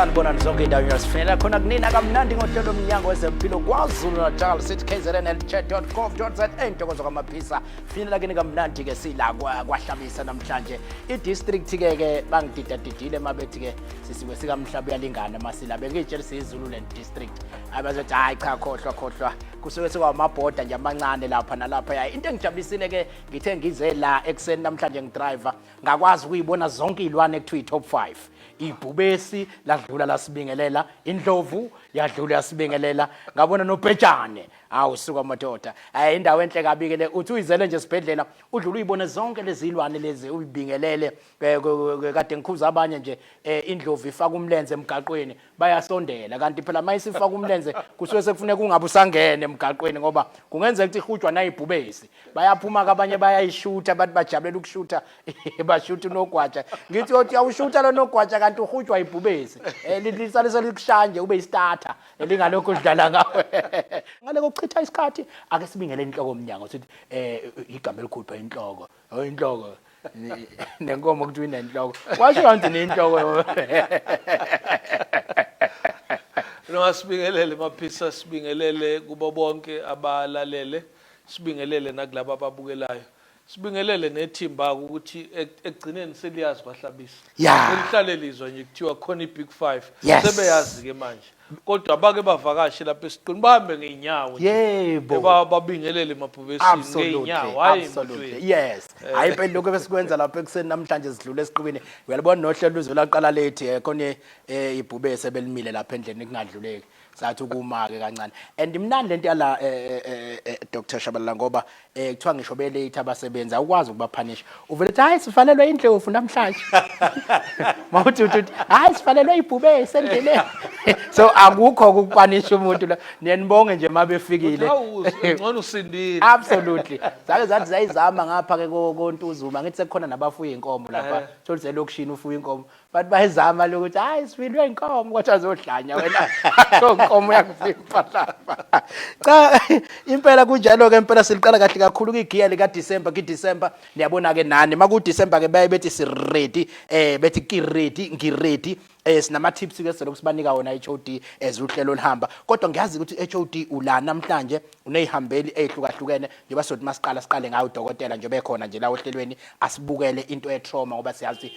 Sanibonani zonke indawo yosifinyelela khona kunina kamnandi ngohlelo lomnyango wezempilo KwaZulu Natal, sithi kznhealthcare.gov.za. Intokozo kaMaphisa finyelela kini kamnandi ke sila kwaHlabisa namhlanje. I-district ke ke bangididadidile mabethi ke sisiwe sikamhlaba uyalingana masila bengiyitshela siyiZululand district, abazothi hayi cha, khohlwa khohlwa, kusuke sekwamabhoda nje amancane lapha nalapha. Ya, into engijabulisile ke, ngithe ngize la ekuseni namhlanje ngidriver, ngakwazi ukuyibona zonke iy'lwane ekuthiwa i-top 5. Ibhubesi ladlula lasibingelela, indlovu yadlula yasibingelela, ngabona nobhejane. Hawu suka madoda, hayi, indawo enhle kabi ke le. Uthi uyizele nje esibhedlela, udlula uyibone zonke lezi zilwane lezi, uyibingelele. Kade ngikhuza abanye nje, indlovu ifaka umlenze emgaqweni, bayasondela, kanti phela uma isifaka umlenze kusuke sekufuneka ungabe usangene emgaqweni, ngoba kungenzeka ukuthi ihujwa nayibhubesi. Bayaphuma ke abanye, bayayishutha, abantu bajabulela ukushutha, bashutha unogwaja. Ngithi uyothi uyawushutha lo nogwaja, kanti uhujwa ibhubesi, lisale selikushaya nje, ube istarter elingalokhu udlala ngawe. Ngale kokuchitha isikhathi, ake sibingele inhloko omnyango, sithi igama elikhulu phela, inhloko, oh, inhloko nenkomo kuthiwa inenhloko, kwasho kanti nenhloko. No, sibingelele Maphisa, sibingelele kubo bonke abalalele, sibingelele nakulabo ababukelayo. Sibingelele nethimba ukuthi ekugcineni seliyazi kwaHlabisa. Selihlale lizwa nje kuthiwa khona i-Big 5. Sebeyazi ke manje. Kodwa bake bavakashe lapha esiqini, bahambe ngeenyawo nje. Babingelele emabhubesini ngeenyawo, hayi emotweni. Yes, hayi impela, lokho besikwenza lapha ekuseni namhlanje, sidlule esiqwini, uyalibona nohlelo luze laqala lethi khona ibhubesi ebelimile lapha endleleni kungadluleki, sathi ukuma ke kancane. And imnandi lento yala, Dr Shabalala, ngoba kuthiwa ngisho belate abasebenzi, awukwazi ukubaphanisha. Uvele uthi, "Hayi, sivalelwe indlovu namhlanje." Mawuthi uthi, "Hayi, sivalelwe ibhubesi endleleni." So akukho ukupanisha umuntu la, niyanibonge nje mabefikile. Hawu, ngcono usindile. Absolutely. Zake zathi zayizama ngapha ke koNtuzuma, ngithi sekukhona nabafuya inkomo lapha. Thola selokishini ufuya inkomo, bathi bayizama lokuthi, "Hayi, sifilwe inkomo," kodwa azohlanya wena, so inkomo yakuvimba lapha. Cha, impela kunjalo ke impela. Siliqala kahle kakhulu kwigiya lika December, ki December. Niyabona ke nani, maku December ke baye bethi si ready, bethi ki ready, ngi ready. Sinama tips ke selokhu sibanika wona HOD as uhlelo olihamba, kodwa ngiyazi ukuthi HOD ula namhlanje uneyihambeli ezihlukahlukene. Njengoba sothi masiqala siqale ngayo udokotela, njengoba ekhona nje la ohlelweni, asibukele into ye-trauma, ngoba siyazi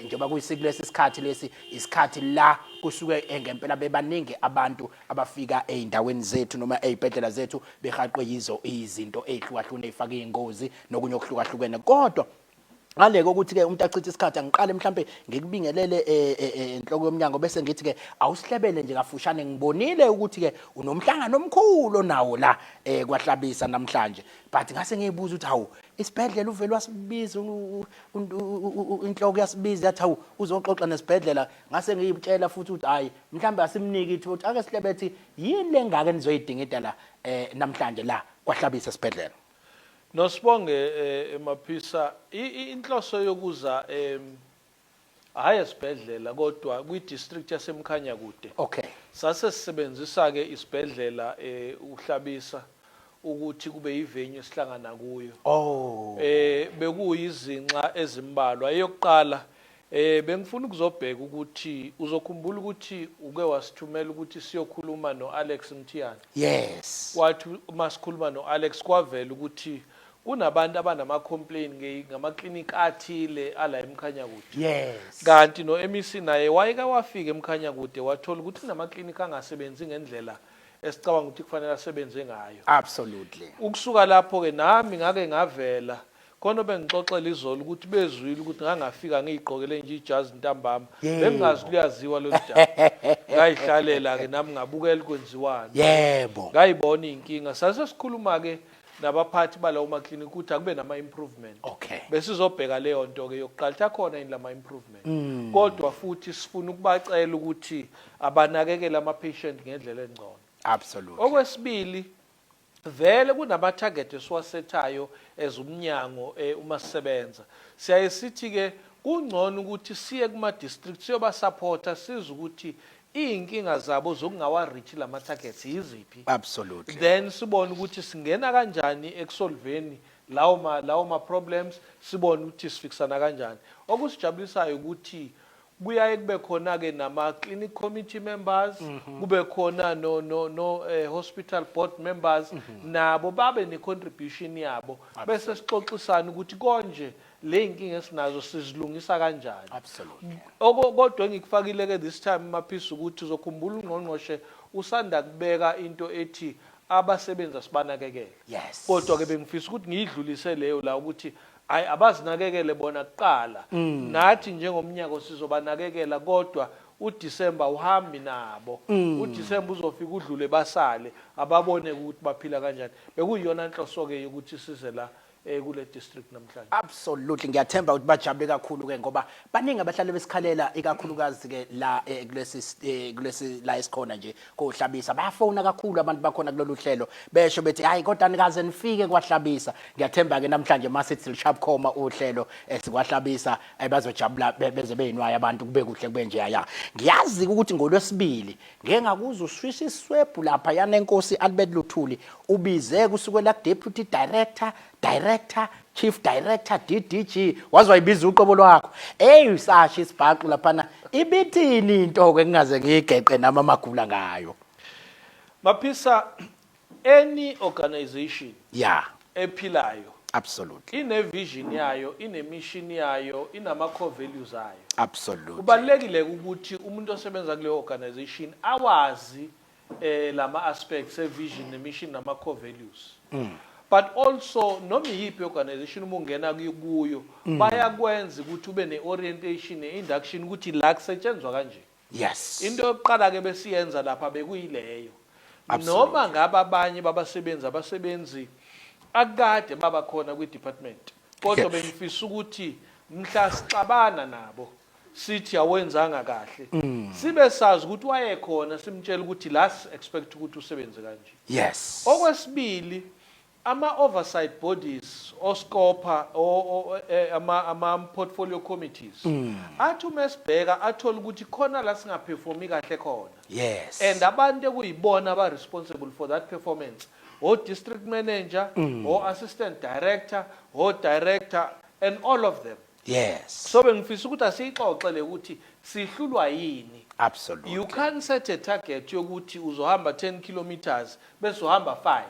njengoba kuyisikulesi sikhathi lesi, isikhathi la kusuke ngempela bebaningi abantu abafika ey'ndaweni zethu noma ey'bhedlela zethu behaqwe yizo izinto ey'hlukahlukene ey'faka iy'ngozi nokunye okuhlukahlukene. Kodwa ngale kokuthi-ke umuntu achithe isikhathi, angiqale mhlampe ngikubingelele, enhloko yomnyango, bese ngithi-ke awusihlebele nje kafushane. Ngibonile ukuthi-ke unomhlangano omkhulu onawo la kwaHlabisa namhlanje, but ngase ngiyibuza ukuthi, hawu, isibhedlela uvele wasibiza, inhloko yasibiza, yathi, "Hawu, uzoxoxa nesibhedlela." Ngase ngiyitshela futhi ukuthi, hayi, mhlambe asimnike ithuba ukuthi ake sihlebethi yini lengaka enizoyidingida la namhlanje la kwaHlabisa esibhedlela. Nosibonge, Maphisa, inhloso yokuza hayi esibhedlela kodwa kwi-district yaseMkhanyakude. Sase sisebenzisa ke isibhedlela uHlabisa ukuthi kube ivenue esihlangana kuyo. Bekuyizinxa ezimbalwa. Eyokuqala, bengifuna ukuzobheka ukuthi uzokhumbula ukuthi uke wasithumela ukuthi siyokhuluma noAlex Mthiyane. Yes. Kwathi uma sikhuluma noAlex kwavela ukuthi kunabantu abanama complain ngama clinic athile ala eMkhanyakude. Kanti no-MEC naye wayeke wafika eMkhanyakude, wathola ukuthi kunama clinic angasebenzi ngendlela esicabanga ukuthi kufanele asebenze ngayo. Ukusuka lapho ke nami ngake ngavela khona bengixoxela izolo ukuthi bezwile ukuthi ngangafika ngiyigqokele nje ijazi ntambama. Bengingazi luyaziwa lolu daba. Ngayihlalela ke nami, ngabukela kwenziwani. Ngayibona iy'nkinga. Sase sikhuluma ke nabaphathi balawo maklinikhi ukuthi akube nama-improvement. Besizobheka leyo nto ke yokuqala, ukuthi akhona yini lama improvement. Kodwa futhi sifuna ukubacela ukuthi abanakekele ama-patient ngendlela engcono. Okwesibili, vele kunama-target esiwasethayo as umnyango uma sisebenza. Siyaye sithi-ke kungcono ukuthi siye kuma-district siyobasupporta, size ukuthi iy'nkinga zabo zokungawa-reach lama-targets yiziphi. Then sibone ukuthi singena kanjani ekusolveni lawo ma problems, sibone ukuthi sifikisana kanjani. Okusijabulisayo ukuthi Kuyaye kube khona ke nama clinic committee members, kube khona no hospital board members, nabo babe ne contribution yabo, bese sixoxisana ukuthi konje le inkinga esinazo sizilungisa kanjani. Kodwa engikufakile ke this time, Maphisa, ukuthi uzokhumbula ungqongqoshe usanda kubeka into ethi abasebenzi asibanakekele. Kodwa ke bengifisa ukuthi ngiyidlulise leyo la ukuthi hayi, abazinakekele bona kuqala, nathi njengomnyango sizobanakekela, kodwa uDisemba uhambi nabo. UDisemba uzofika udlule basale, ababone ukuthi baphila kanjani. Bekuyiyona nhloso ke yokuthi size la kule district namhlanje. Absolutely, ngiyathemba ukuthi bajabule kakhulu ke ngoba baningi abahlale besikhalela, ikakhulukazi ke la kulesi la esikhona nje koHlabisa. Bayafona kakhulu abantu bakhona kulolu hlelo besho bethi, "Hayi, kodwa nikaze nifike kwaHlabisa." Ngiyathemba ke namhlanje masithi lishabukhoma uhlelo esikwaHlabisa, bazojabula beze beyinwayo abantu, kube kuhle kube nje ya. Ngiyazi ukuthi ngolwesibili ngeke ngakuzwa uswisa iswebhu lapha yana enkosi Albert Luthuli ubize kusukela ku deputy director, director, chief director, DDG, waze wayibiza uqobo lwakho. Ey, usasho isibhaqu laphana, ibithini into ke ngingaze ngiyigeqe nami amagula ngayo? Maphisa, any organization ephilayo ine vision yayo, ine mission yayo, inama core values ayo. Kubalulekile ukuthi umuntu osebenza kuleyo organization awazi lama aspects e vision ne mission nama core values. But also noma iyiphi organization uma ungena kuyo bayakwenza ukuthi ube ne orientation ne induction ukuthi la kusetshenzwa kanje. Into yokuqala ke besiyenza lapha bekuyileyo. Noma ngabe abanye babasebenzi abasebenzi akade baba khona kwi department, kodwa bengifisa ukuthi mhla sixabana nabo sithi awenzanga kahle, sibe sazi ukuthi wayekhona, simtshela ukuthi la expect ukuthi usebenze kanje. Okwesibili, ama oversight bodies, oScopa, ama portfolio committees, athi uma esibheka athola ukuthi khona la singaperformi kahle khona and abantu ekuyibona aba responsible for that performance, o district manager, o assistant director, o director and all of them. So bengifisa ukuthi asiyixoxe le ukuthi sihlulwa yini. You can't set a target yokuthi uzohamba 10 kilometers bese uhamba 5.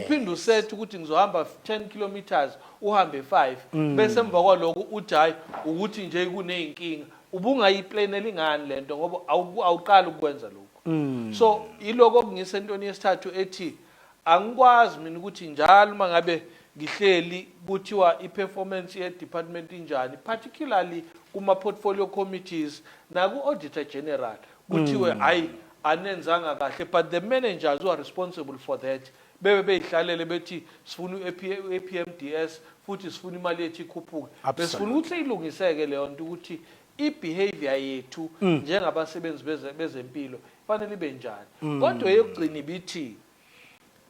Uphinde uset ukuthi ngizohamba 10 kilometers, uhambe 5, bese emva kwaloko uthi hayi, ukuthi nje kuneyinkinga. Ubungayiplanela ingani lento? Ngoba awuqali ukwenza lokho. So iloko okungisa entweni yesithathu ethi angikwazi mina ukuthi njalo uma ngabe ngihleli kuthiwa i-performance ye-department injani, particularly kuma-portfolio committees naku-auditor general, kuthiwe hayi, anenzanga kahle, but the managers who are responsible for that bebe beyihlalele bethi sifuna u-APMDS futhi sifuna imali yethu ikhuphuke. Besifuna ukuthi ilungiseke leyo nto, ukuthi i-behavior yethu njengabasebenzi bezempilo fanele ibe njani. Kodwa eyokugcina ibithi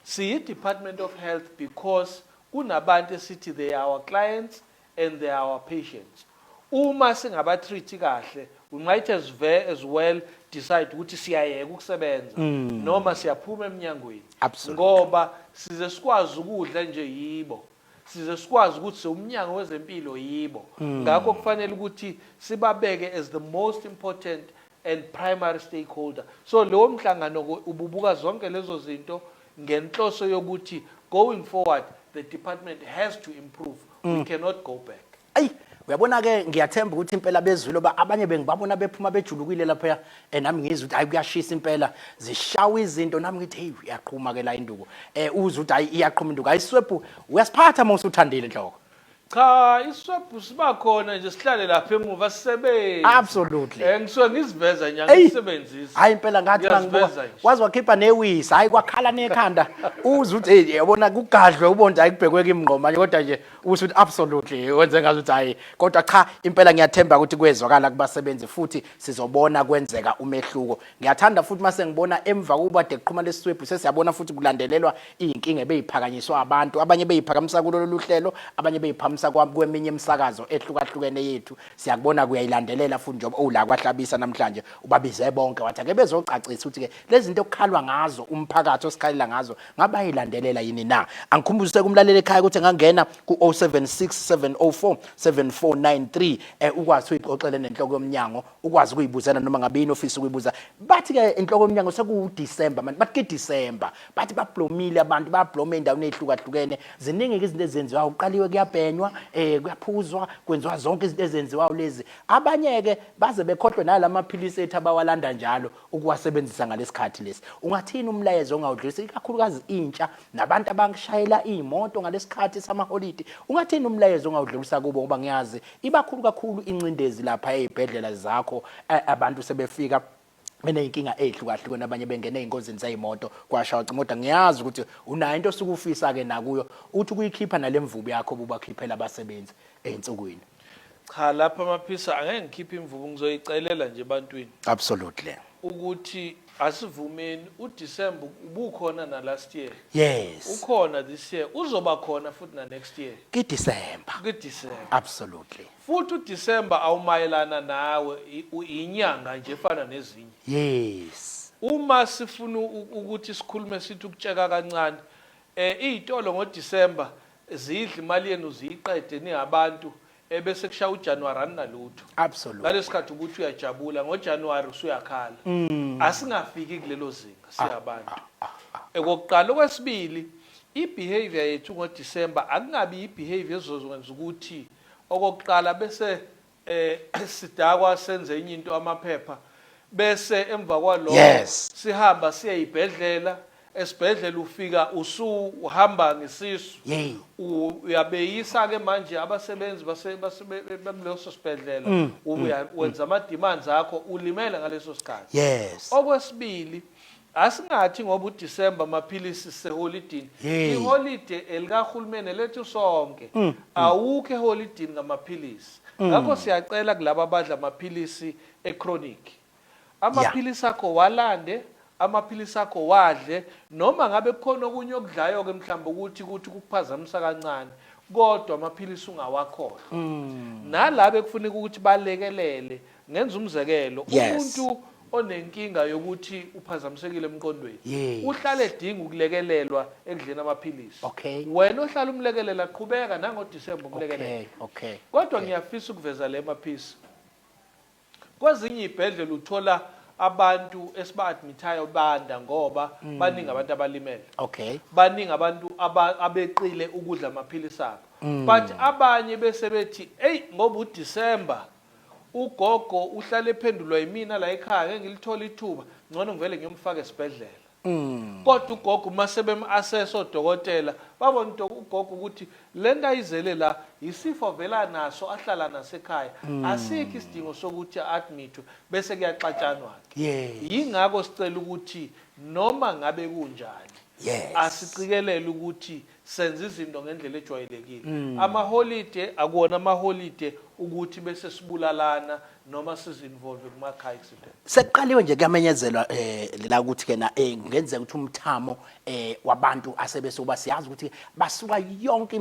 siyi-Department of Health because kunabantu esithi they are our clients and they are our patients. Uma singabatreat kahle, we might as well decide ukuthi siyayeka ukusebenza noma siyaphuma eminyangweni. Ngoba size sikwazi ukudla nje yibo, size sikwazi ukuthi siwumnyango wezempilo yibo. Ngakho kufanele ukuthi sibabeke as the most important and primary stakeholder. So lowo mhlangano ububuka zonke lezo zinto ngenhloso yokuthi going forward the department has to improve. We cannot go back. Ayi, uyabona ke, ngiyathemba ukuthi impela bezwile ba abanye bengibabona bephuma bejulukile lapha, nami ngizwe ukuthi hayi, kuyashisa impela, zishawa izinto, nami ngithi hey, uyaqhuma ke la induku, uzwe ukuthi hayi, iyaqhuma induku. Hayi, swebhu uyasiphatha uma usuthandile inhloko. Cha, iswebhu siba khona nje, sihlale lapha emuva sisebenze. Ngisuke ngiziveza nje, angisebenzisi. Hayi impela, ngathi mangibuka Ngiyaziveza nje. Waze wakhipha newisa, hayi, kwakhala nekhanda, uzwe ukuthi hey, yabona kugadlwe ubonje, hayi, kubhekwe kimi ngqo manje, kodwa nje usho ukuthi absolutely wenze ngazi ukuthi hayi. Kodwa cha, impela ngiyathemba ukuthi kwezwakala kubasebenzi futhi sizobona kwenzeka umehluko. Ngiyathanda futhi mase ngibona emva kokuba de kuqhuma lesiswebhu, sesiyabona futhi kulandelelwa iy'nkinga ebeyiphakanyiswa abantu, abanye beyiphakamisa kulolu hlelo, abanye beyiphakamisa. ukuphakamisa kwami kweminye imisakazo ehlukahlukene yethu. Siyakubona kuyayilandelela futhi njengoba ula kwaHlabisa namhlanje ubabize bonke wathi ake bezocacisa ukuthi ke lezi zinto okukhalwa ngazo umphakathi osikhalela ngazo ngabayilandelela yini na. Angikhumbuzise kumlaleli ekhaya ukuthi ngangena ku-076 704 7493 ukwazi uyixoxele nenhloko yomnyango, ukwazi ukuyibuzela noma ngabe yini ofisa ukuyibuza. Bathi ke inhloko yomnyango sekuwu-December manje, bathi ke December, bathi bablomile abantu, bablome endaweni ezihlukahlukene. Ziningi ke izinto ezenziwayo, kuqaliwe kuyabhenywa, kuyaphuzwa, kwenziwa zonke izinto ezenziwayo lezi. Abanye ke baze bekhohlwe nalamaphilisi ethu abawalanda njalo ukuwasebenzisa ngalesikhathi lesi. Ungathini umlayezo ongawudlulisa ikakhulukazi intsha nabantu abashayela iy'moto ngalesikhathi samaholidi? Ungathini umlayezo ongawudlulisa kubo, ngoba ngiyazi ibakhulu kakhulu incindezi lapha ey'bhedlela zakho, abantu sebefika beney'nkinga ey'hlukahlukene, abanye bengena ey'ngozini zey'moto kwasha wacima, kodwa ngiyazi ukuthi unayo into osuke ufisa-ke nakuyo uthi ukuyikhipha nale mvubu yakho obubakhiphela abasebenzi ey'nsukwini. Cha, lapha Maphisa angeke ngikhiphe imvubu, ngizoyicelela nje ebantwini. Absolutely. Ukuthi asivumeni uDecember ubukhona na last year. Yes. Ukhona this year, uzoba khona futhi na next year. KiDecember. KiDecember. Absolutely. Futhi uDecember awumayelana nawe, inyanga nje efana nezinye. Yes. Uma sifuna ukuthi sikhulume sithi ukutsheka kancane, izitolo ngoDecember zidla imali yenu ziyiqede ningabantu, ebese kushaya uJanuary aninalutho. Absolutely. Ngalesikhathi ukuthi uyajabula ngoJanuary usuyakhala. Asingafiki kulelo zinga siyabantu. Okokuqala, okwesibili, ibehavior yethu ngoDecember akungabi ibehavior ezokwenza ukuthi okokuqala bese sidakwa senze enye into amaphepha, bese emva kwalokho sihamba siye ibhedlela. Esibhedlela ufika usuhamba ngesisu, uyabeyisa ke manje abasebenzi bakuleso sibhedlela, wenza ama demands akho, ulimele ngaleso sikhathi. Okwesibili, asingathi ngoba uDecember amaphilisi seholidini, iholide elikahulumeni lethu sonke, awukho eholidini ngamaphilisi. Ngakho siyacela kulabo abadla amaphilisi echronic, amaphilisi akho walande, amaphilisi akho wadle, noma ngabe kukhona okunye okudlayo ke mhlawumbe ukuthi kuthi kukuphazamisa kancane, kodwa amaphilisi ungawakhohlwa. Nalabo ekufuneka ukuthi balekelele, ngenza umzekelo, umuntu onenkinga yokuthi uphazamisekile emqondweni, uhlale edinga ukulekelelwa ekudleni amaphilisi. Wena ohlala umlekelela, qhubeka nangoDecember umlekelele. Kodwa ngiyafisa ukuveza le maphisi. Kwezinye izibhedlela uthola abantu esiba-admithayo banda ngoba baningi abantu abalimele. Baningi abantu abeqile ukudla amaphilisi abo. But abanye bese bethi, hey, ngoba uDecember ugogo uhlale ephendulwa yimina la ekhaya, ngeke ngilithole ithuba, ngcono ngivele ngiyomfaka esibhedlela. Kodwa ugogo uma sebem-assess odokotela, babona ugogo ukuthi le nto ayizele la yisifo vela naso ahlala nasekhaya, asikho isidingo sokuthi a-admithwe, bese kuyaxatshanwa-ke. Yingakho sicela ukuthi noma ngabe kunjani, asiqikelele ukuthi senza izinto ngendlela ejwayelekile. Amaholide akuwona amaholide ukuthi bese sibulalana noma sizinvolve kuma-car accident. Sekuqaliwe nje kuyamenyezelwa la ukuthi ke na kungenzeka ukuthi umthamo wabantu asebesuka, siyazi ukuthi basuka yonke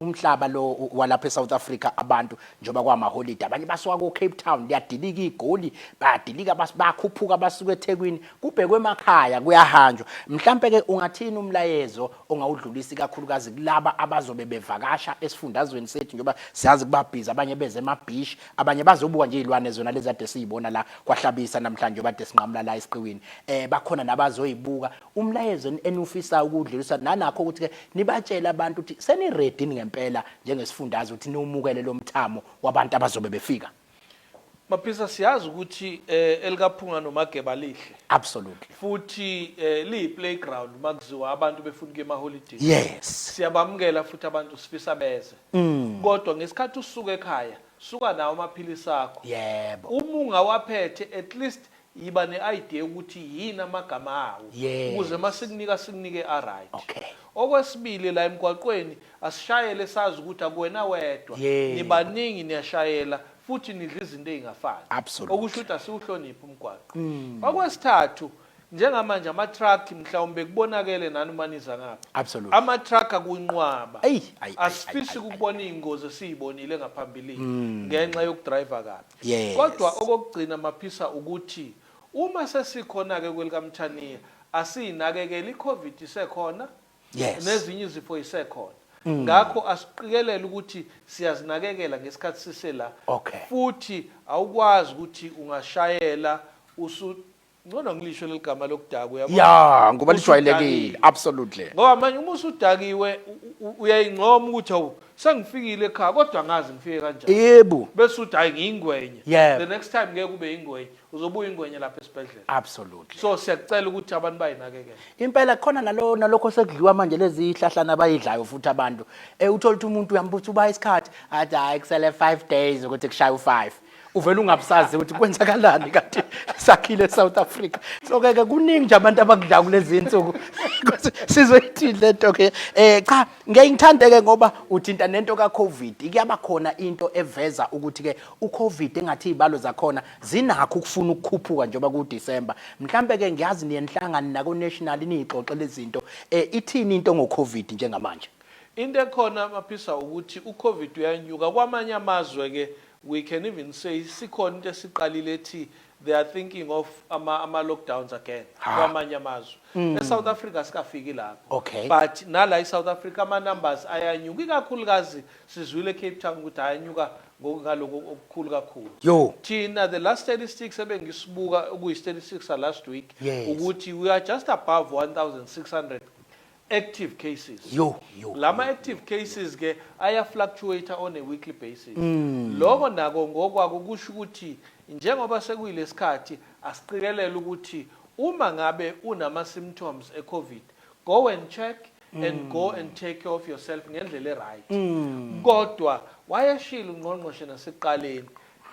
umhlaba lo walapha eSouth Africa abantu njengoba kwamaholide, abanye basuka ko Cape Town, liyadilika iGoli, bayadilika, bakhuphuka basuka eThekwini kubhekwe emakhaya, kuyahanjwa. Mhlambe ke ungathini umlayezo ongawudlulisa ikakhulukazi kulaba abazobe bevakasha esifundazweni sethu, njengoba siyazi kuba busy, abanye beze emabhishi, abanye bazobuka nje izilwane zona lezi ade siyibona la kwaHlabisa namhlanje bade sinqamula la esiqiwini, bakhona nabazoyibuka. Umlayezo enufisa ukudlulisa nanakho ukuthi ke nibatshele abantu ukuthi seni ready ngempela njengesifundazwe ukuthi niwumukele lo mthamo wabantu abazobe befika. Maphisa, siyazi ukuthi elikaPhunga noMageba lihle. Absolutely. Futhi liyi playground makuziwa abantu befuna ukuya emaholidini. Siyabamukela futhi abantu, sifisa beze. Kodwa ngesikhathi usuka ekhaya, suka nawo amaphilisi akho. Uma ungawaphethe, at least yiba ne-idea ukuthi yini amagama awo. Ukuze masikunika sikunike a right. Okwesibili, la emgwaqweni asishayele sazi ukuthi akuwena wedwa. Nibaningi niyashayela futhi nidla izinto ezingafani. Okusho ukuthi asiwuhloniphi umgwaqo. Okwesithathu, Njengamanje ama-truck mhlawumbe kubonakele nani uma niza ngapha. Absolutely. Ama-truck akuyinqwaba. Eyi, ayi, ayi, Asifisi ayi, ukubona iy'ngozi esiy'bonile ngaphambilini ngenxa yokudrayiva kabi. Kodwa okokugcina, Maphisa, ukuthi uma sesikhona-ke kwelikaMthaniya, asiyinakekele, i-COVID isekhona, nezinye izifo isekhona. Ngakho asiqikelele ukuthi siyazinakekela ngesikhathi sisela. Futhi awukwazi ukuthi ungashayela usu ngcono ngilisho leli gama lokudakwa, uyabona? Ya, ngoba lijwayelekile. Usudakiwe. Ngoba manje uma usudakiwe uyayincoma ukuthi awu, sengifikile ekhaya, kodwa angazi ngifike kanjani. Bese uthi hayi, ngiyingwenye. The next time ngeke ube ingwenye, uzobuya ingwenye lapha esibhedlela. So siyakucela ukuthi abantu bayinakekele. Impela khona nalo nalokho sekudliwa manje, lezi ihlahlana abayidlayo futhi abantu. Uthola ukuthi umuntu uyambuza uba isikhathi, athi hayi, kusele 5 days ukuthi kushaye u5. Uvela ungabusazi ukuthi kwenzakalani kanti sakhile South Africa. So ke ke kuningi nje abantu abakudla kulezi insuku. Sizoyithini lento ke? Cha, ngeke ngithande ke ngoba uthinta nento ka COVID. Kuyaba khona into eveza ukuthi ke uCovid engathi izibalo zakhona zinakho ukufuna ukukhuphuka njengoba ku December. Mhlambe ke ngiyazi niyenhlangano nako national niyixoxe lezinto. Ithini into ngoCovid njengamanje? Into ekhona, Maphisa, ukuthi uCovid uyanyuka kwamanye amazwe ke. We can even say sikhona into esiqalile ethi they are thinking of ama lockdowns again kwamanye amazwe. ESouth Africa sikafiki lapho. But nala eSouth Africa ama numbers ayanyuka, ikakhulukazi sizwile eCape Town ukuthi ayanyuka ngokungaloko okukhulu kakhulu. Thina the last statistics ebengisibuka okuyi statistics last week ukuthi we are just above 1600 active cases. Yo, yo. Lama active cases ke aya fluctuate on a weekly basis. Lokho nako ngokwako kusho ukuthi njengoba sekuyilesikhathi, asiqikelele ukuthi uma ngabe unama symptoms eCovid, go and check and go and take care of yourself ngendlela eright. Kodwa wayeshilo ungqongqoshe nasekuqaleni,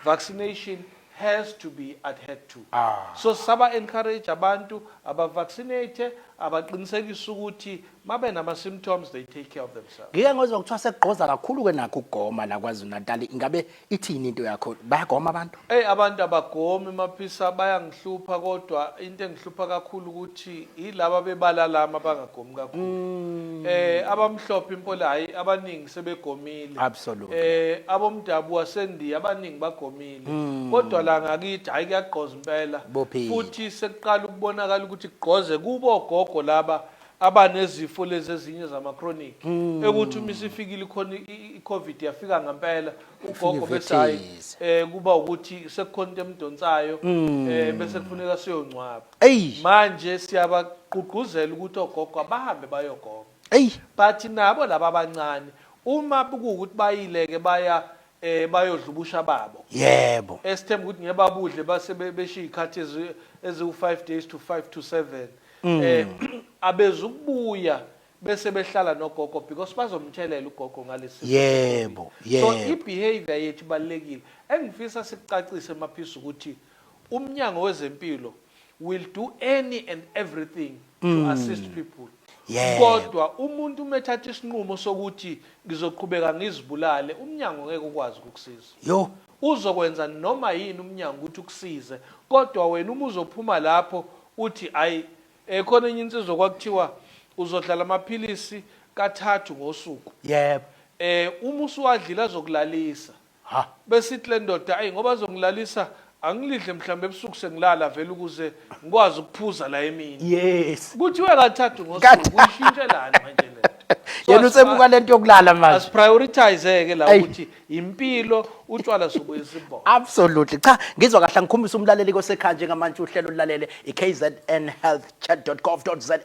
vaccination has to be adhered to. So saba encourage abantu abavaccinate, abaqinisekisa ukuthi mabe nama symptoms, they take care of themselves. Ngike ngozwa kuthiwa sekugqoza kakhulu ke nakho ukugoma la KwaZulu Natal. Ingabe ithini into yakho? Bayagoma abantu? Hey, abantu abagomi, Maphisa, bayangihlupha, kodwa into engihlupha kakhulu ukuthi yilaba bebala lami abangagomi kakhulu. Abamhlophe impola hayi, abaningi sebegomile. Abomdabu waseNdiya abaningi bagomile. Kodwa la ngakithi hayi, kuyagqoza impela. Bophile. Futhi sekuqala ukubonakala ukuthi kugqoze kubo gogo laba abanezifo lezi ezinye zama chronic, ekuthi uma isifikile khona i-COVID, yafika ngempela ugogo, bese hayi, Ivethise. Kuba ukuthi sekukhona into emdonsayo, bese kufuneka siyongcwaba. Manje siyabagqugquzela ukuthi ogogo abahambe bayogoma. But nabo laba abancane, uma kuwukuthi bayile-ke baya bayodla ubusha babo, esithemba ukuthi ngeke babudle base beshiya ikhathi eziwu-5 days to 5 to 7, abezukubuya bese behlala nogogo because bazomthelela ugogo ngalesi. So i-behavior yethu ibalulekile. Engifisa sikucacise, Maphisa, ukuthi umnyango wezempilo will do any and everything to assist people. Kodwa umuntu uma ethatha isinqumo sokuthi ngizoqhubeka ngizibulale, umnyango ngeke ukwazi ukukusiza. Uzokwenza noma yini umnyango ukuthi ukusize, kodwa wena uma uzophuma lapho uthi ayi, khona enye insizwa kwakuthiwa uzodlala amaphilisi kathathu ngosuku. Uma usuwadlile azokulalisa. Besithi le ndoda, ayi, ngoba azongilalisa, angilidle mhlawumbe ebusuku sengilala vele ukuze ngikwazi ukuphuza la emini. Kuthiwe kathathu ngosuku, uyishintshelani manje le nto? So Yena usebuka lento yokulala manje. Asiprioritize ke la Ayi. ukuthi impilo, utshwala sobuye sibona. Absolutely. Cha, ngizwa kahle. Ngikhumbisa umlaleli kosekhaya njengamanje uhlelo olulalele iKZN Health Chat.gov.za,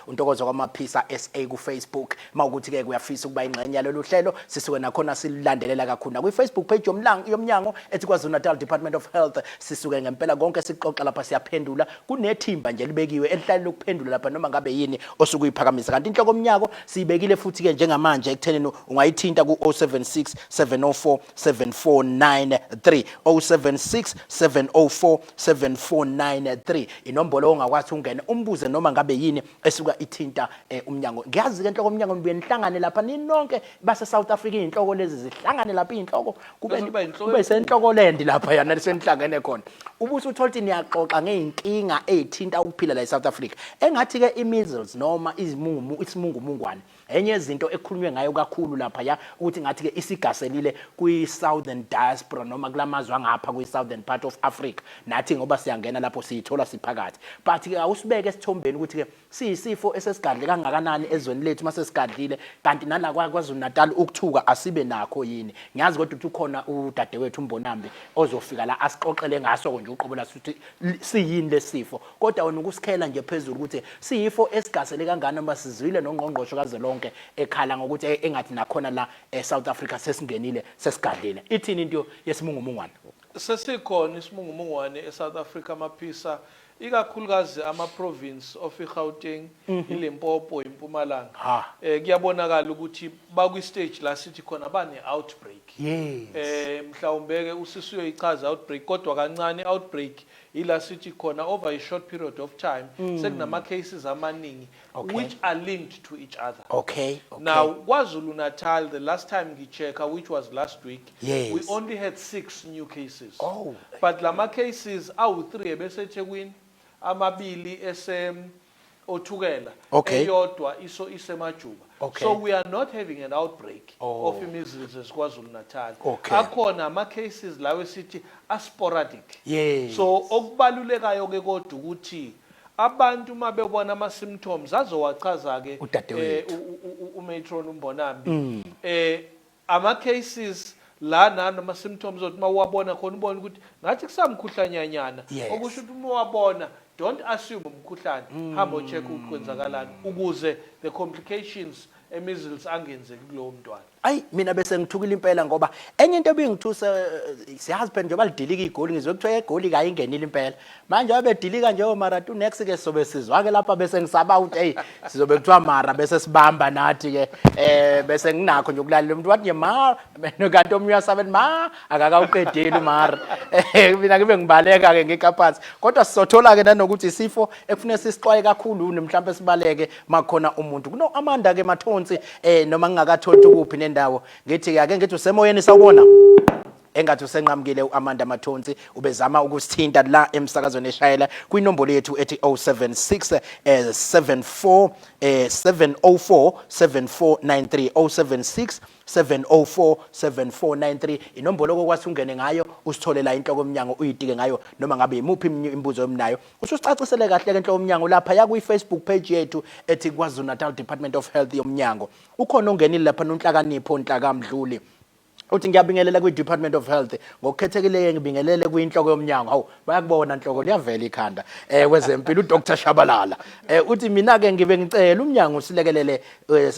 untokozo kwaMaphisa SA ku Facebook. Mawukuthi ke kuyafisa ukuba ingxenye yalolu hlelo, sisuke nakhona silandelela kakhulu na kwi Facebook page yomlango yomnyango ethi KwaZulu Natal Department of Health. Sisuke ngempela konke sixoxa lapha siyaphendula, kunethimba nje libekiwe elihlale lokuphendula lapha noma ngabe yini osuke uyiphakamisa. Kanti inhloko omnyako siyibekile futhi ke njengamanje ekuthenini ungayithinta ku 076 704 74. 7493, 076 704 7493, inombolo ongakwazi ungene umbuze noma ngabe yini esuka ithinta umnyango. Ngiyazi ke, inhloko umnyango, nibuye nihlangane lapha ninonke base South Africa, inhloko lezi zihlangane lapha, inhloko kube Bese kuba inhloko kube senhlokoland lapha yana senihlangene khona, ubuse uthola ukuthi niyaxoxa ngey'nkinga ey'thinta ukuphila la e-South Africa. Engathi ke i-measles noma izimungu, isimungumungwane, enye yezinto ekhulunywe ngayo kakhulu lapha ya ukuthi ngathi ke isigaselile kwi-southern diaspora noma kulamazwe angapha kwi-southern part of Africa. Nathi ngoba siyangena lapho, siyithola siphakathi, but ke awusibeke esithombeni ukuthi ke siyisifo esesigadle kangakanani ezweni lethu. Mase sigadlile kanti nala KwaZulu Natal ukuthuka asibe nakho yini? Ngiyazi kodwa ukuthi ukhona udadewethu uMbonambi ozofika la asixoxele ngaso nje uqobo laso ukuthi siyini lesifo, kodwa wena ukusikhela nje phezulu ukuthi siyifo esigasele kangakanani, noma sizwile nongqongqoshe kazwelonke ekhala ngokuthi engathi nakhona la eSouth Africa sesingenile, sesigadlile. Ithini into yesimungumungwane? Sesikhona isimungumungwane eSouth Africa, amaphisa, ikakhulukazi ama-province of iGauteng, iLimpopo, iMpumalanga. Kuyabonakala ukuthi bakwi-stage la sithi khona bane-outbreak. Mhlawumbe ke usisi uyoyichaza outbreak, kodwa kancane, outbreak ila sithi khona over a short period of time sekunama cases amaningi which are linked to each other. Now, KwaZulu Natal, the last time ngichecka, which was last week, we only had six new cases. But lama cases awu-3 ebeseThekwini, amabili ese oThukela, eyodwa iso iseMajuba. So we are not having an outbreak of measles as KwaZulu Natal. Akhona ama cases lawo esithi a-sporadic. So okubalulekayo ke kodwa ukuthi abantu uma bebona ama symptoms azowachaza ke Udadewethu. umatron uMbonambi, ama cases la nanoma symptoms othi mawuwabona khona ubone ukuthi ngathi kusamkhuhlanyanyana, okusho ukuthi uma wabona, don't assume umkhuhlane, hamba o-check ukuthi kwenzakalani ukuze the complications e-measles angenzeki kulowo mntwana. Ayi, mina bese ngithukile impela, ngoba enye into ebingithusa, siyazi phela njengoba lidilika igoli, ngizwe kuthiwa egoli kayingenile impela. Manje abedilika nje mara tu next ke sobe sizwa ke lapha, bese ngisaba ukuthi hey, sizobe kuthiwa mara bese sibamba nathi ke, bese nginakho nje ukulalela umuntu wathi nje ma, kanti omunye uyasaba ma akakawuqedeli mara, mina ngibe ngibaleka ke ngikaphansi. Kodwa sizothola ke nanokuthi isifo ekufuneka sisixwaye kakhulu mhlawumbe sibaleke makhona umuntu kuno Amanda ke Mathonsi, noma ngingakatholi kuphi nendawo. Ngithi ke ake ngithi usemoyeni, sawubona. Engathi usenqamukile uAmanda Mathonsi, ubezama ukusithinta la emsakazweni eshayela kwinombolo yethu ethi 076 74 704 7493, 076 704 7493, inombolo okwathi ungene ngayo usithole la inhloko yomnyango, uyitike ngayo noma ngabe imuphi imibuzo yomnayo. Ususicacisele kahle ke inhloko yomnyango lapha ya kwi-Facebook page yethu ethi KwaZulu Natal Department of Health yomnyango. Ukhona ongenile lapha, noNhlakanipho Nhlakamdluli, uthi ngiyabingelela kwi-Department of Health, ngokukhethekileyo ngibingelele kwinhloko yomnyango. Hawu, bayakubona nhloko, liyavela ikhanda, wezempilo uDr Shabalala. Uthi mina ke ngibe ngicela umnyango usilekelele,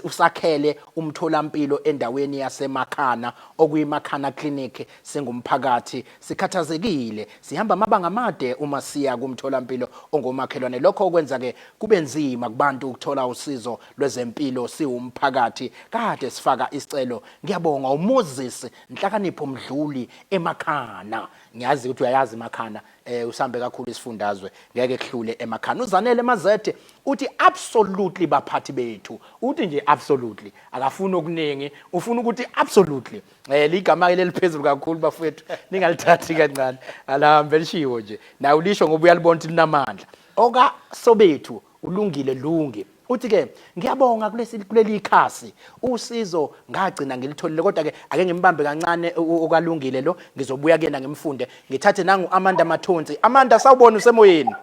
usakhele umtholampilo endaweni yaseMakhana, okuyiMakhana Clinic. Singumphakathi sikhathazekile, sihamba amabanga amade uma siya kumtholampilo ongomakhelwane. Lokho okwenza ke kube nzima kubantu ukuthola usizo lwezempilo. Siwumphakathi kade sifaka isicelo. Ngiyabonga. UMoses Nhlakanipho Mdluli eMakhana. Ngiyazi ukuthi uyayazi eMakhana, usambe kakhulu isifundazwe, ngeke kuhlule eMakhana. UZanele Mazethe uthi absolutely baphathi bethu, uthi nje absolutely, akafuni okuningi, ufuna ukuthi absolutely. Ligama ke leliphezulu kakhulu bafowethu, ningalithathi kancane, alahambe lishiwo nje nawe ulisho ngoba uyalibona ukuthi linamandla. Oka Sobethu ulungile lungi uthi ke ngiyabonga kulesi kuleli khasi, usizo ngagcina ngilitholile. Kodwa ke ake ngimbambe kancane okalungile lo, ngizobuya kuyena ngimfunde, ngithathe nangu Amanda Mathonsi. Amanda, sawubona, usemoyeni.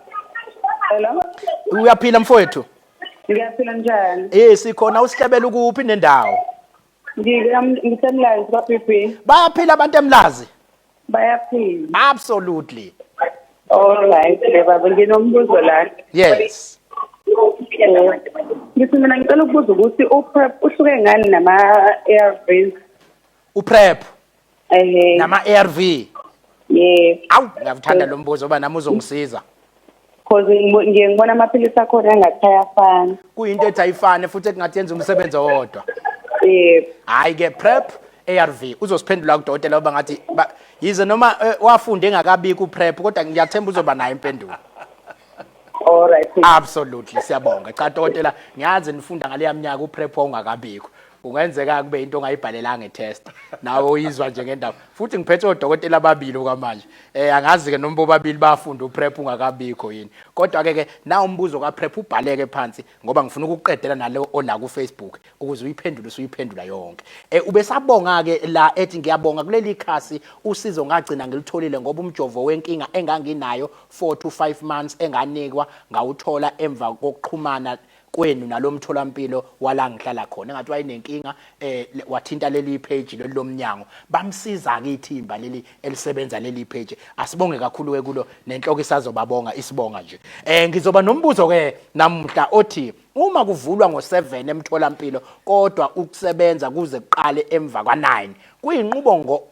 Hello. Uyaphila mfowethu? Ngiyaphila, njani? Sikhona. Usihlebela ukuphi nendawo? NgiseMlazi kwa-BB. Bayaphila abantu eMlazi? Bayaphila. Absolutely. All right, ke baba, nginombuzo la. Yes. Ngithi mina ngicela ukubuza ukuthi uPrep uhluke ngani nama-ARVs? UPrep Ehe. nama ARV? Yes. Awu, ngiyakuthanda lo mbuzo oba nami uzongisiza. Cause ngiye ngibona amaphilisi akhona engathi ayafana. Kuyinto ethi ayifane futhi ekungathi yenza umsebenzi owodwa. Yebo. Hayi ke, PrEP ARV uzosiphendula kudokotela oba ngathi yize noma wafunda engakabiki uPrep, kodwa ngiyathemba uzoba nayo impendulo. All right. Absolutely, siyabonga. Cha dokotela, ngiyazi nifunda ngaleya minyaka uPrep wawungakabikho. Kungenzeka kube into ongayibhalelanga etest. Nawe uyizwa nje ngendaba. Futhi ngiphethe odokotela ababili okwamanje. Angazi ke noma bobabili bafunda uPrep ungakabikho yini. Kodwa ke ke na umbuzo kaPrep ubhaleke phansi ngoba ngifuna ukuqedela nalo ola ku Facebook ukuze uyiphendule usuyiphendula yonke. Ubesabonga ke la ethi ngiyabonga kuleli khasi usizo ngagcina ngilitholile ngoba umjovo wenkinga enganginayo 4 to 5 months enganikwa ngawuthola emva kokuxhumana kwenu nalomtholampilo wala ngihlala khona. Engathi wayenenkinga wathinta leli page leli lomnyango, bamsiza ke ithimba leli elisebenza leli page. Asibonge kakhulu ke kulo nenhloko isazobabonga isibonga nje. Ngizoba nombuzo ke namuhla othi uma kuvulwa ngo7 emtholampilo kodwa ukusebenza kuze kuqale emva kwa9,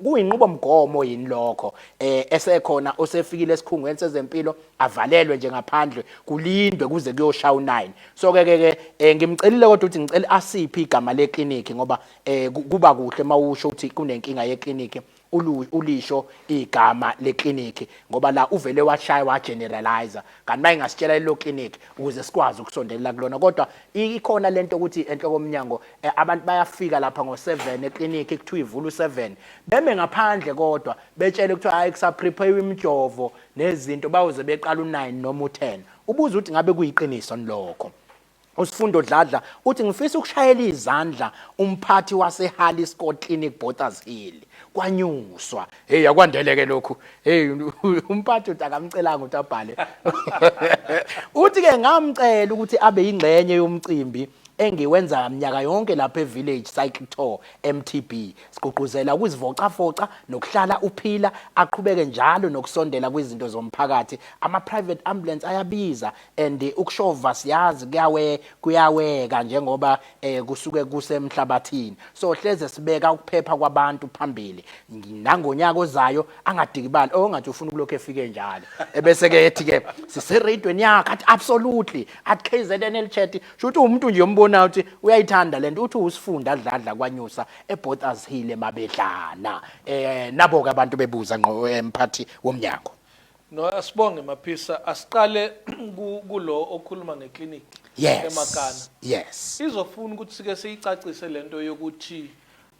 kuyinqubomgomo yini lokho? Esekhona osefikile esikhungweni sezempilo avalelwe nje ngaphandle kulindwe kuze kuyoshaya u9. So ke ke ke ngimcelile kodwa ukuthi ngicela asiphe igama lekliniki ngoba kuba kuhle mawusho ukuthi kunenkinga yekliniki ulisho igama lekliniki ngoba la uvele washaya wa generalizer, kanti mayingasitshela ilo clinic ukuze sikwazi ukusondelela kulona. Kodwa ikhona lento ukuthi enhloko omnyango abantu bayafika lapha ngo7 ekliniki, kuthiwa ivula u7, beme ngaphandle kodwa betshele kuthiwa hayi kusa prepare imijovo nezinto, bawuze beqala u9 noma u10. Ubuza ukuthi ngabe kuyiqiniso lokho. Usifundo Dladla uthi ngifisa ukushayela izandla umphathi wase Harley Scott Clinic Botha's Hill kwanyuswa. Hey, akwandeleke lokhu. Hey, umphathi uthi akamcelanga ukuthi abhale. Uthi ke ngamcela ukuthi abe ingxenye yomcimbi engiwenza minyaka yonke lapha eVillage Cycle Tour MTB. Sigqugquzela ukuzivocafoca nokuhlala uphila, aqhubeke njalo nokusondela kwizinto zomphakathi. Ama private ambulance ayabiza and ukushova siyazi kuyaweka njengoba kusuke kusemhlabathini, so hleze sibeka ukuphepha kwabantu phambili. Nangonyaka ozayo angadikibali ongathi ufuna ukulokhu efike njalo, ebese ke ethi ke siseradweni yakhe, athi absolutely at KZNL chat. Shuthi umuntu nje ombona ukuthi uyayithanda lento. Uthi usifunda Dladla kwanyusa eBothas Hill emabedlana. Nabo ke abantu bebuza ngqo emphathi womnyango. No, asibonge Maphisa. Asiqale kulo okhuluma ngeclinic eMakana. Izofuna ukuthi sike siyicacise lento yokuthi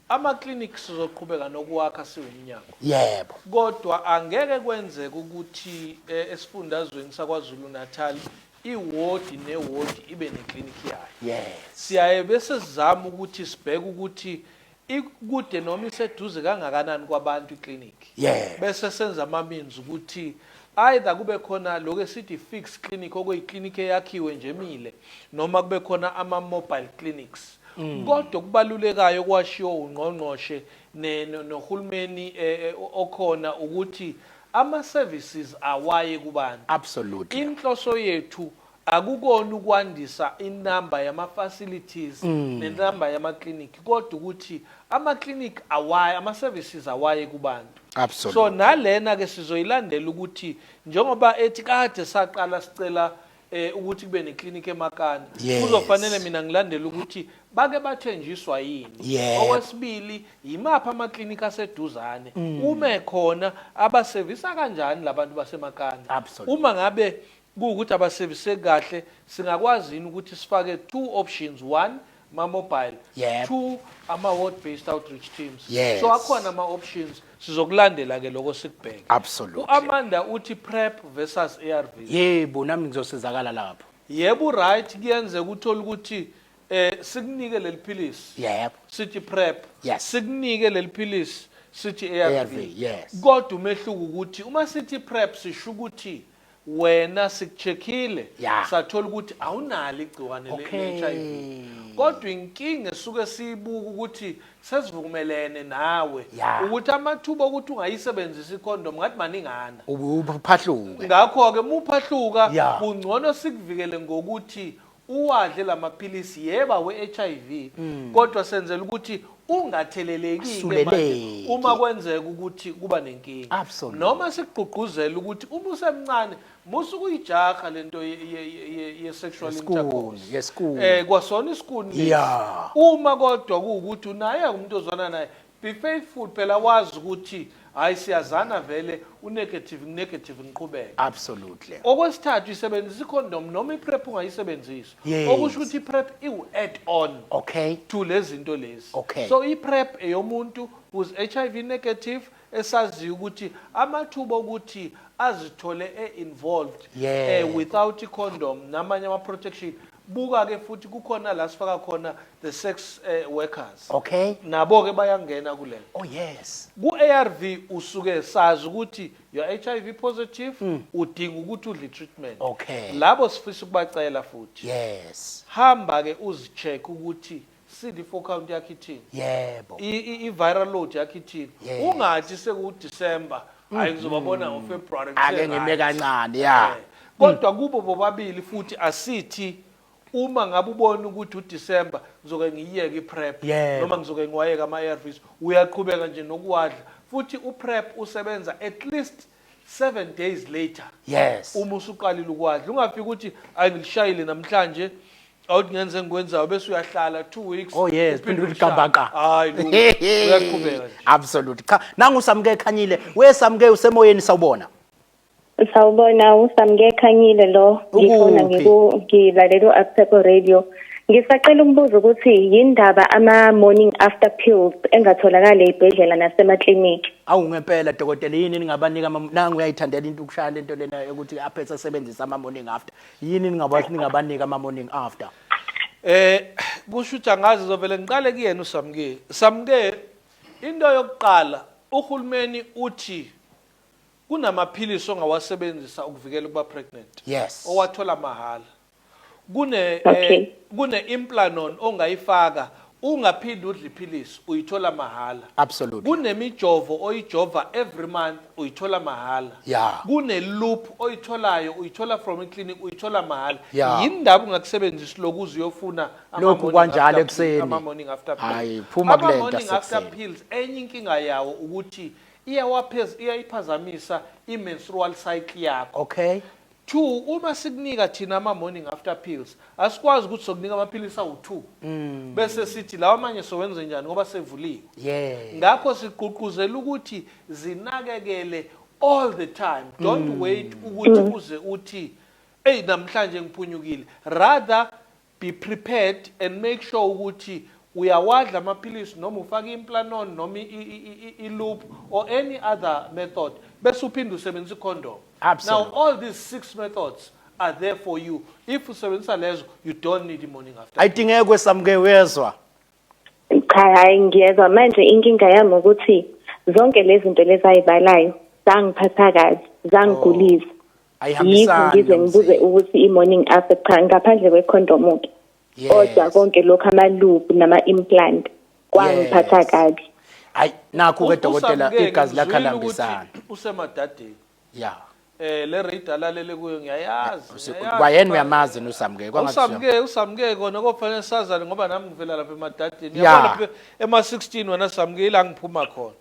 ama clinics sizoqhubeka nokuwakha siwumnyango. Kodwa angeke kwenzeke ukuthi esifundazweni saKwaZulu Natal iwodi newodi ibe neclinic yayo. Siyaye bese sizama ukuthi sibheke ukuthi ikude noma iseduze kangakanani kwabantu iclinic. Bese senza ama means ukuthi either kube khona lokho esithi fixed clinic, okuyiclinic eyakhiwe nje emile, noma kube khona ama mobile clinics. Kodwa okubalulekayo kwashiwo ungqongqoshe nohulumeni okhona ukuthi ama services awaye kubantu. Inhloso yethu akukona ukwandisa inamba yama facilities nenamba yama clinic, kodwa ukuthi ama clinic awaye, ama services awaye kubantu. So nalena ke sizoyilandela ukuthi njengoba ethi kade saqala sicela ukuthi kube neclinic eMakana, kuzofanele mina ngilandele ukuthi bake bathenjiswa yini. Okwesibili, yimaphi ama clinic aseduzane, ume khona abasevisa kanjani labantu baseMakana. Uma ngabe kuwukuthi abasevise kahle, singakwazi yini ukuthi sifake two options: one, ma mobile, two, ama ward based outreach teams. So akhona ama options, sizokulandela ke lokho sikubheke. uAmanda uthi PrEP versus ARV. Yebo, nami ngizosizakala lapho. Yebo, right, kuyenzeka uthola ukuthi sikunike leli philisi. Sithi PrEP. Sikunike leli philisi sithi ARV. ARV, yes. Kodwa umehluko ukuthi uma sithi PrEP sisho ukuthi wena sikucheckile, sathola ukuthi awunalo igciwane le-HIV. Kodwa inkinga esuke siyibuka ukuthi sesivumelene nawe ukuthi amathuba okuthi ungayisebenzisa icondom ngathi maningana. Uphahluke. Ngakho-ke uma uphahluka, kungcono sikuvikele ngokuthi uwadle lamaphilisi yeba we-HIV, kodwa senzela ukuthi ungatheleleki ke manje uma kwenzeka ukuthi kuba nenkinga. Noma sikugqugquzela ukuthi uma usemncane musa ukuyijaha lento ye-sexual intercourse. Yesikuni. Kwasona isikuni lesi. Uma kodwa kuwukuthi unaye umuntu ozwana naye, Be faithful phela, wazi ukuthi hayi, siyazana vele, unegative, negative, ngiqhubeke. Okwesithathu, isebenzisa icondom noma iPrep ungayisebenzisi. Okusho ukuthi iPrep iwu-add on to lezi zinto lezi. So iPrep eyomuntu who's HIV negative, esaziyo ukuthi amathuba okuthi azithole e-involved without i-condom namanye ama-protection. Buka-ke futhi kukhona la sifaka khona the sex workers. Nabo-ke bayangena kulento. Ku-ARV usuke sazi ukuthi you're HIV positive, udinga ukuthi udle i-treatment. Labo sifisa ukubacela futhi, hamba-ke uzi-check ukuthi CD4 count yakho ithini, i-viral load yakho ithini. Ungathi sekuDecember, hayi, ngizobabona ngoFebruary. Ake ngime kancane, ya. Kodwa kubo bobabili futhi asithi uma ngabe ubona ukuthi uDecember ngizoke ngiyiyeke iPrep noma ngizoke ngiwayeke ama-ARVs, uyaqhubeka nje nokuwadla futhi. UPrep usebenza at least 7 days later uma usuqalile ukwadla. Ungafiki ukuthi ayi, ngilishayile namhlanje, awuthi ngenze engikwenzayo, bese uyahlala 2 weeks. Oh yes, uphinde phinde ulishaye. uliqambaqa. Hayi lutho, uyaqhubeka nje. Absolutely. Cha, nangu Samke Khanyile. Wesamke, usemoyeni, sawubona. Sawubona, uSamke Khanyile lo. Ngifuna Ukuphi? Ngilalela u-Aphepho Radio. Ngisacela ukubuza ukuthi yindaba ama morning after pills engatholakala ezibhedlela nasemakliniki. Awu ngempela dokotela, yini ningabanika nangu uyayithandela into ukushaya lento lena yokuthi aphethe asebenzisa ama morning after. Yini ningabanika ama morning after? Kusho ukuthi angazi, zovele ngiqale kuyena uSamke. Samke, into yokuqala, uhulumeni uthi kunamaphilisi ongawasebenzisa ukuvikela ukuba pregnant. Owathola mahala. Kune kune implanon ongayifaka ungaphindi udle iphilisi, uyithola mahala. Kunemijovo oyijova every month, uyithola mahala. Kune loop oyitholayo, uyithola from iclinic, uyithola mahala. Yini ndaba ungakusebenzisi lokhu uze uyofuna Lokhu ama-morning kwanjalo after ekuseni. Ama-morning after pills. Hayi, phuma kule nto Ama-morning after yasekuseni. pills, enye inkinga yawo ukuthi iyayiphazamisa i-menstrual cycle yakho. Two, uma sikunika thina ama-morning after pills, asikwazi ukuthi sokunika amaphilisi awu-two bese sithi lawa amanye sowenze njani ngoba sevuliwe. Ngakho sigqugquzela ukuthi zinakekele all the time. Don't wait ukuthi uze uthi eyi, namhlanje ngiphunyukile. Rather be prepared and make sure ukuthi uyawadla amaphilisi noma ufake implanon noma i-loop or any other method, bese uphinde usebenzise icondom. Now all these six methods are there for you. If usebenzisa lezo, you don't need i-morning after. Ayidingeki kwesamke, uyezwa? Cha, hayi, ngiyezwa. Manje inkinga yami ukuthi zonke lezi zinto lezi ayibalayo zangiphatha kabi, zangigulisa. Yikho Ayihambisani ngize ngibuze nomzimba. ukuthi i-morning after, cha, ngaphandle kwe-condom ke. Kodwa konke lokhu, ama-loop nama-implant, kwangiphatha kabi. Hayi, nakho ke dokotela, Usamke-ke, igazi lakhe ngizwile alihambisani. ukuthi usemadadeni. Le radio alalele kuyo ngiyayazi, ngiyayazi. Kwayena uyamazi noSamke kwangathi Usamke, usamke kona kofanele sazane ngoba nami ngivela lapha emadadeni. Ya. Yabona lapha ema-16 wena Samke, ila ngiphuma khona.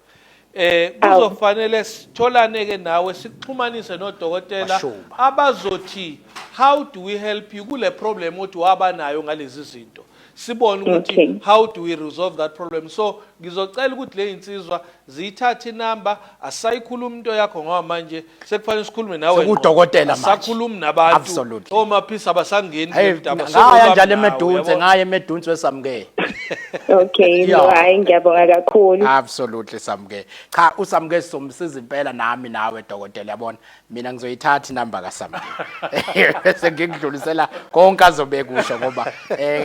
Kuzofanele sitholane ke nawe, sikuxhumanise nodokotela Washuba. abazothi how do we help you kule problem othi waba nayo ngalezi zinto. Sibone ukuthi how do we resolve that problem. So ngizocela ukuthi le insizwa ziyithathe inamba, asayikhuluma into yakho ngoba manje sekufanele sikhulume nawe ngqo. Sekudokotela manje. Asakhulumi nabantu. Omaphisa abasangeni Hey, kule ndaba. ngaya Sekulami njalo nawe, eMedunse, uyabona? ngaya eMedunse weSamke. Okay, no, hayi, ngiyabonga kakhulu. Absolutely Samke. Cha, uSamke sizomsiza impela nami nawe dokotela, yabona. Mina ngizoyithatha inamba kaSamke. Bese ngikudlulisela konke azobe kusho ngoba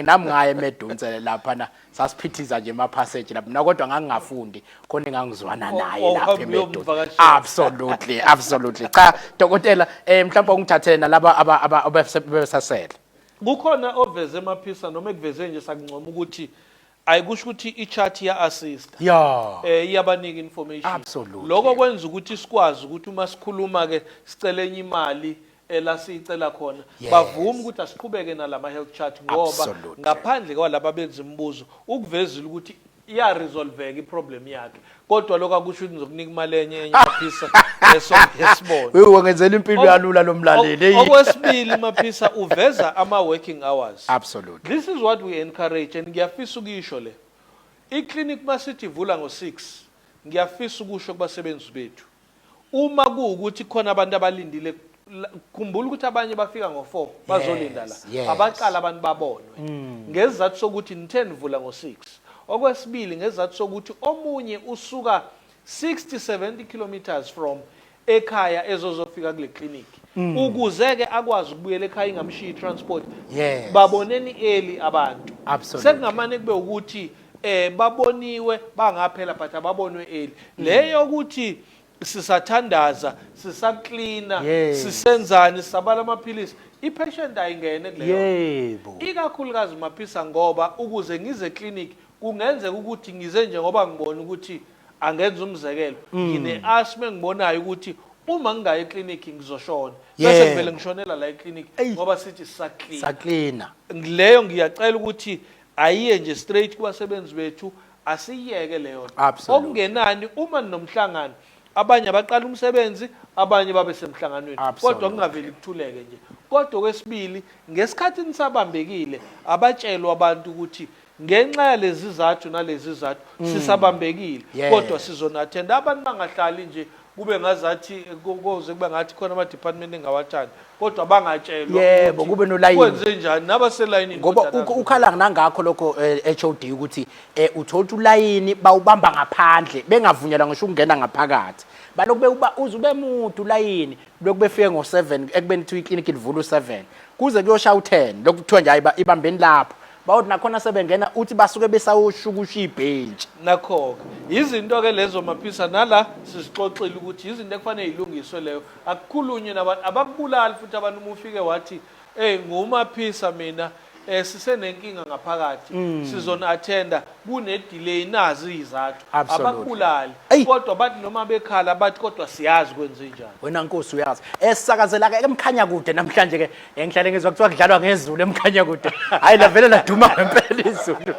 nami ngaya eMedunse lapha na sasiphithiza nje ema passage lapha. Mina kodwa ngangingafundi, khona engangizwana naye lapha Wawuhamba eMedunse. uyomvakashela. Absolutely, absolutely. Cha dokotela, mhlawumbe ungithathele nalaba abesasele. Kukhona oveze emaphisa noma ekuveze nje sakuncoma ukuthi ayikusho ukuthi i-chart iya assist. Iyabanika information. Lokho kwenza ukuthi sikwazi ukuthi uma sikhuluma ke sicele enye imali ela siyicela khona, bavuma ukuthi asiqhubeke nalama health chart ngoba ngaphandle kwalaba benza imibuzo ukuvezile ukuthi iya-resolveka iproblem yakhe, kodwa lokho akusho ukuthi ngizokunika imali enye enye Maphisa, esibona. Uy, wangenzela impilo yalula lo mlaleli. Hey. Okwesibili Maphisa, uveza ama working hours. This is what we encourage and ngiyafisa ukuyisho le. Iclinic masithi ivula ngo-6, ngiyafisa ukusho kubasebenzi bethu, uma kuwukuthi khona abantu abalindile, khumbula ukuthi abanye bafika ngo-4 bazolinda la. Abaqala abantu babonwe ngesizathu sokuthi nithe nivula ngo-6. Okwesibili, ngesizathu sokuthi omunye usuka 60 70 kilometers from ekhaya ezozofika kule clinic, ukuze ke akwazi ukubuyela ekhaya ingamshiyi transport. Baboneni early abantu. Sekungamane kube ukuthi baboniwe bangaphela, but ababonwe early. Leyo ukuthi sisathandaza, sisaklina, sisenzani, sisabala amaphilisi, i-patient ayingene kuleyo. Ikakhulukazi Maphisa, ngoba ukuze ngize clinic kungenzeka ukuthi ngize nje ngoba ngibona ukuthi, angenza umzekelo, ngine asthma engibonayo ukuthi uma ngingayi eclinic ngizoshona, bese ngivele ngishonela la eclinic ngoba sithi sisaklina. Saklina. Leyo ngiyacela ukuthi ayiye nje straight kubasebenzi bethu, asiyeke leyo nto. Okungenani uma ninomhlangano, abanye abaqala umsebenzi, abanye babe semhlanganweni, kodwa kungaveli kuthuleke nje. Kodwa okwesibili, ngesikhathi nisabambekile, abatshelwa abantu ukuthi ngenxa yalezi zathu nalezi zathu sisabambekile, kodwa sizonathenda. Abantu bangahlali nje kube ngazathi koze kube ngathi khona ama-department engawathandi, kodwa bangatshelwa ukuthi Kube nolayini. Kwenze njani nabaselayinini. Ngoba kodwa nazi. Ukhala nangakho lokho, HOD, ukuthi uthola ukuthi ulayini bawubamba ngaphandle, bengavunyelwa ngisho ukungena ngaphakathi. Balokhu bewuba uze ube mude ulayini, lokhu befike ngo-7 ekubeni kuthiwa iklinikhi livula u-7 kuze kuyoshaya u-10, lokhu kuthiwa nje ibambeni lapho. Bawuthi nakhona sebengena uthi basuke besawushukusha ibhentshi. Nakho-ke izinto-ke lezo Maphisa, nala sizixoxile ukuthi izinto ekufanele yilungiswe leyo. Akukhulunywe nabantu, abakubulali futhi abantu. Uma ufike wathi, "Ey, nguMaphisa mina, sisenenkinga ngaphakathi, sizona attenda, kune delay, nazi izathu," abakubulali. Kodwa bathi noma bekhala bathi kodwa siyazi kwenze njani. Wena Nkosi uyazi. Esisakazela ke eMkhanya kude namhlanje ke, ngihlale ngizwa kuthiwa kudlalwa ngezulu eMkhanya kude. Hayi, lavele laduma ngempela izulu.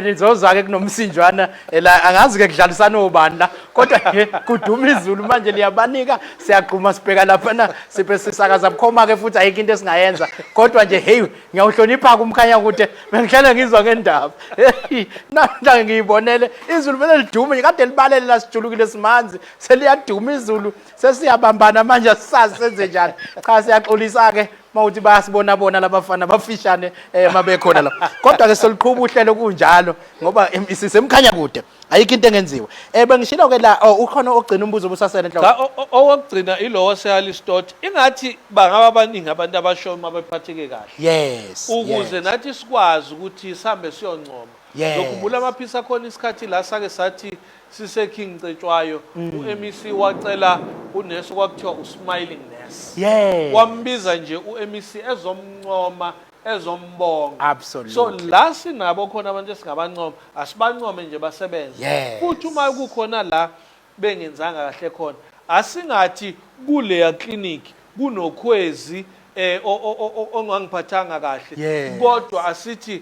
Nizozwa ke kunomsinjwana, la angazi ke kudlalisana obani la, kodwa nje kuduma izulu manje liyabanika, siyaqhuma sibheka lapha na siphe sisakaza bukhoma ke, futhi ayikho into esingayenza. Kodwa nje hey, ngiyawuhlonipha kumkhanya kude, bengihlale ngizwa ngendaba. Hey, namhlanje ngiyibonele izulu vele lidume kade libalele la, sijulukile simanzi, seliyaduma izulu, sesiyabambana manje, asisazi senze njani. Cha, siyaxolisa ke mawuthi bayasibona bona labafana bafishane mabekhona la, kodwa ke soluqhuba uhlelo kunjalo ngoba sisemkhanya kude, ayikho into engenziwa. Bengishilo ke la, oh, ukhona ogcina umbuzo obusasele enhloko? Cha, owokugcina ilo waseAlistote. Ingathi bangaba abaningi abantu abashoyo uma bephatheke kahle, ukuze nathi sikwazi ukuthi sihambe siyoncoma. Ngokhumbula amaphisa khona isikhathi la sake sathi sise-King Cetshwayo, u-MEC wacela unesi kwakuthiwa u-smiling nurse, wambiza nje u-MEC ezomncoma, ezombonga. So la sinabo khona abantu esingabancoma, asibancome nje basebenze. Futhi uma kukhona la bengenzanga kahle khona, asingathi kuleya clinic kunokhwezi ongangiphathanga kahle, kodwa asithi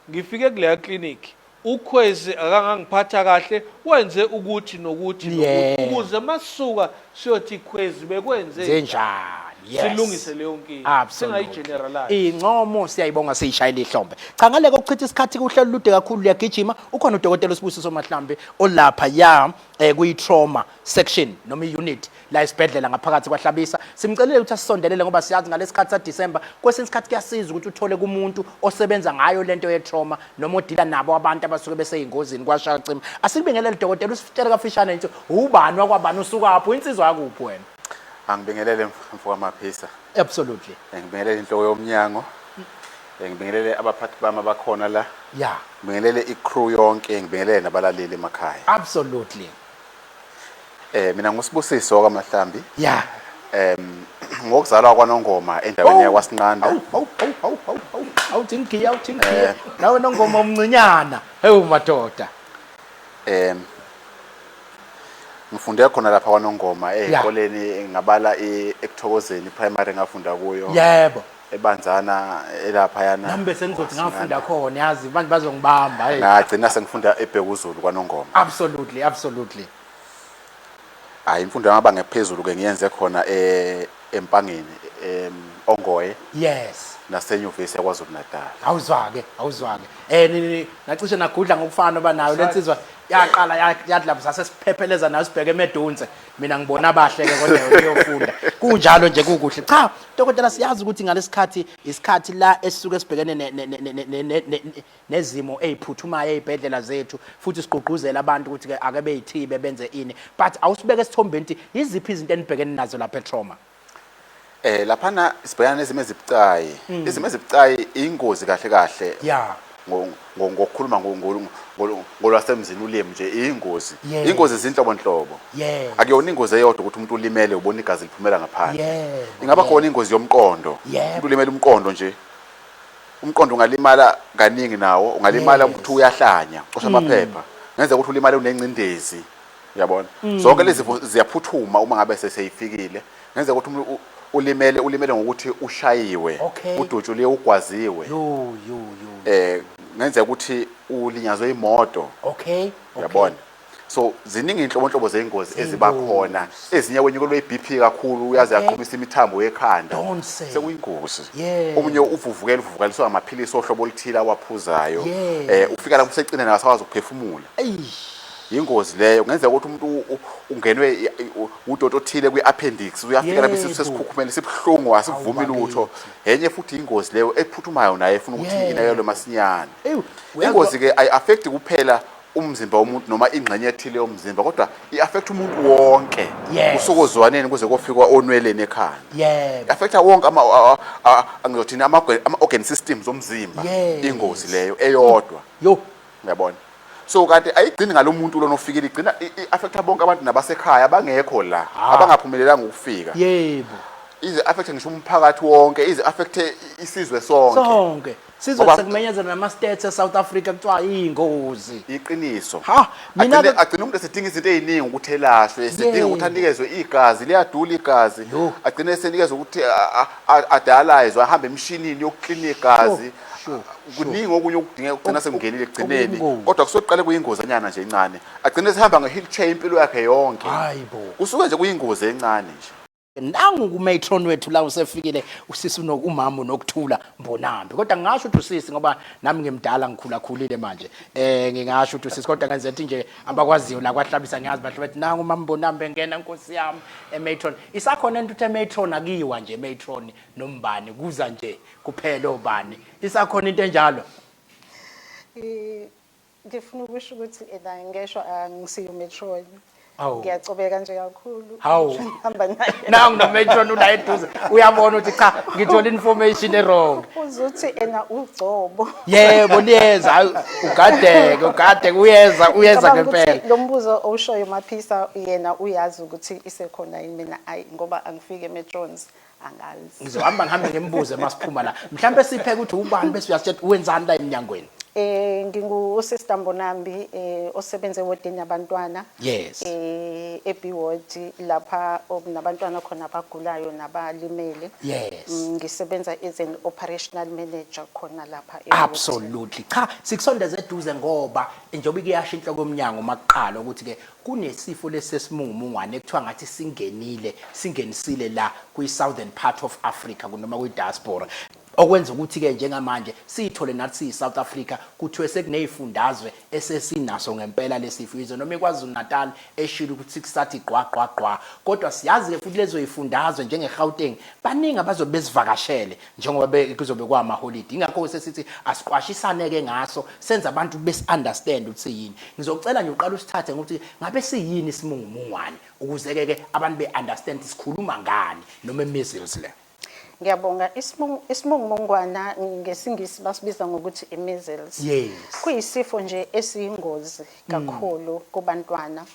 ngifike kuleya clinic, ukhwezi akangangiphatha kahle, wenze ukuthi nokuthi nokuthi, ukuze masisuka siyothi khwezi bekwenze zenjani. Silungise leyo nkinga. Singayigeneralize. Incomo siyayibonga, siyishayela ihlombe. Cha, ngaleke ukuchitha isikhathi, kuhlelo lude kakhulu, liyagijima. Ukhona udokotela uSibusiso Mahlambi olapha ya kuyi-trauma section noma i-unit la esibhedlela ngaphakathi kwaHlabisa. Simcelile ukuthi asisondelele ngoba siyazi ngalesikhathi saDisemba kwesinye isikhathi kuyasiza ukuthi uthole kumuntu osebenza ngayo lento ye-trauma noma odila nabo abantu abasuke beseyingozini kwashaya cima. Asikubingelele dokotela, usitshele kafishane nje ubani wakwabani, usukaphi, insizwa yakuphi wena? Angibingelele mfoka Maphisa. Ngibingelele inhloko yomnyango. Ngibingelele abaphathi bami abakhona la. Ngibingelele i-crew yonke, ngibingelele nabalaleli emakhaya. Mina nguSibusiso kaMahlambi. Ngokuzalwa kwaNongoma endaweni yakwaSinqanda. Awu awu awu awu awu awu awuthi ngigiya, awuthi ngigiya. Nawe Nongoma umncinyana. Hey madoda. Ngifunde khona lapha kwaNongoma ezikoleni, ngabala eKuthokozeni Primary ngafunda kuyo. Ebanzana elapha yana. Nami bese ngizothi ngafunda khona, yazi manje bazongibamba, hey. Ngagcina sengifunda eBhekuzulu kwaNongoma. Absolutely, absolutely. Hayi, imfundo yamabanga ephezulu ke ngiyenze khona eMpangeni, Ongoye. Nasenyuvesi yaKwaZulu Natal. Awuzwake, awuzwake. Nacishe nagudla ngokufana oba nayo lensizwa yaqala yathi lapho sasesiphepheleza nayo sibheke eMedunse. Mina ngibona abahle ke kodwa yona iyofunda. Kunjalo nje kukuhle. Cha, dokotela, siyazi ukuthi ngalesikhathi isikhathi la esisuke sibhekene nezimo eziphuthumayo ezibhedlela zethu, futhi sigqugquzela abantu ukuthi ke ake beyithibe benze ini. But awusibeke esithombeni ukuthi yiziphi izinto enibhekene nazo lapha etrauma. Laphana sibhekana nezimo ezibucayi. Izimo ezibucayi ingozi kahle kahle. Ngokukhuluma ngolwasemzini ulimi nje ingozi. Ingozi izinhlobo nhlobo. Akuyona ingozi eyodwa ukuthi umuntu ulimele ubona igazi liphumela ngaphandle. Ingaba khona ingozi yomqondo. Umuntu ulimele umqondo nje. Umqondo ungalimala kaningi nawo, ungalimala ukuthi uyahlanya, ucosha amaphepha. Ngenza ukuthi ulimale unencindezi. Uyabona? Zonke lezi zifo ziyaphuthuma uma ngabe seseyifikile. Ngenza ukuthi umuntu ulimele ngokuthi ushayiwe, udutshuliwe, ugwaziwe. Yo yo yo. Ngenza ukuthi ulinyazwe imoto. Uyabona? So ziningi inhlobonhlobo zezingozi eziba khona. Ezinye wenyukelwe iBP kakhulu, uyaze yaqhumisa imithambo yekhanda. Don't say. Sekuyingozi. Omunye uvuvukela, uvuvukaliswa ngamaphilisi ohlobo oluthile awaphuzayo. Ufika lapho usecine akasakwazi ukuphefumula. Yingozi leyo. Kungenzeka ukuthi umuntu ungenwe udoti othile kwi-appendix, uyafika lapho isisu sesikhukhumele sibuhlungu, asivumi lutho. Enye futhi ingozi leyo ephuthumayo naye efuna ukuthi inakekelwe masinyane. Ingozi ke ayi-affect kuphela umzimba womuntu noma ingxenye ethile yomzimba, kodwa i-affect umuntu wonke. Kusuka ozwaneni kuze kofikwa onweleni ekhanda. I-affecta wonke angizothini ama-organ systems omzimba. Ingozi leyo eyodwa. Uyabona? So kanti ayigcini ngalomuntu lona ofikile, igcina i-affecta bonke abantu nabasekhaya abangekho la, abangaphumelelanga ukufika. Ize affecte ngisho umphakathi wonke, ize affecte isizwe sonke. Sonke. Sizwe sekumenyezela nama stats eSouth Africa kuthiwa ingozi. Iqiniso. Ha, mina agcine umuntu esedinga izinto eziningi ukuthi elashwe, esedinga ukuthi anikezwe igazi, liyadula igazi. Agcine esenikezwe ukuthi adialyze, ahambe emshinini yokuklina igazi. Kuningi okunye okudingeka ukugcina sekungenile ekugcineni. Kodwa kusoqale kuyingozanyana nje encane. Agcine esehamba nge-wheelchair impilo yakhe yonke. Hayibo. Kusuke nje kuyingozi encane nje. Nangu kumatron wethu la usefikile usisi umama uNokuthula Mbonambi. Kodwa ngingasho ukuthi usisi ngoba nami ngimdala ngikhulakhulile manje. Ngingasho ukuthi usisi kodwa ngenze ukuthi nje abakwaziyo la kwahlabisa ngiyazi bahle bathi nangu umama Mbonambi engena Nkosi yami ematron. Isakhona into uthi ematron akiwa nje ematron nombani kuza nje kuphela obani. Isakhona into enjalo. Ngifuna ukusho ukuthi ena ngesho angisiyo matron. Ngiyacobeka nje kakhulu. Ngihamba naye. Nangu no matron ula eduze. Uyabona ukuthi cha ngithola information e wrong. Uzuthi ena ugcobo. Yebo liyeza hayi ugadeke ugadeke uyeza uyeza ngempela. Lo mbuzo owushoyo Maphisa yena uyazi ukuthi isekhona yini mina ayi ngoba angifike matrons. Angazi. Ngizohamba ngihambe ngimbuze masiphuma la. Mhlambe siphe ukuthi ubani bese uyasitshela wenzani la eminyangweni. Ngingu Sister Mbonambi osebenze ewodini yabantwana. E-B ward lapha okunabantwana khona abagulayo nabalimele. Ngisebenza as an operational manager khona lapha e-ward. Absolutely. Cha, sikusondeze eduze ngoba njengoba ikuyasho inhloko yomnyango makuqala ukuthi ke kunesifo lesesimungumungwane ekuthiwa ngathi singenile, singenisile la kwi-southern part of Africa noma kwi-diaspora. Okwenza ukuthi ke njengamanje siyithole nathi siyi-South Africa kuthiwe sekuney'fundazwe esesinaso ngempela lesifo, yize noma iKwaZulu Natal eshilo ukuthi kusathi gqwa gqwa gqwa, kodwa siyazi ke futhi lezo yifundazwe njenge-Gauteng baningi abazobe besivakashele njengoba kuzobe kwamaholidi. Ingakho sesithi asiqwashisane ke ngaso, senze abantu besi-understand ukuthi siyini. Ngizocela nje uqale usithathe ngokuthi ngabe siyini isimungumungwane ukuze ke ke abantu be-understand sikhuluma ngani noma measles le. Ngiyabonga. Isimungumungwana ngesingisi basibiza ngokuthi i-measles. Kuyisifo nje esiyingozi kakhulu kubantwana.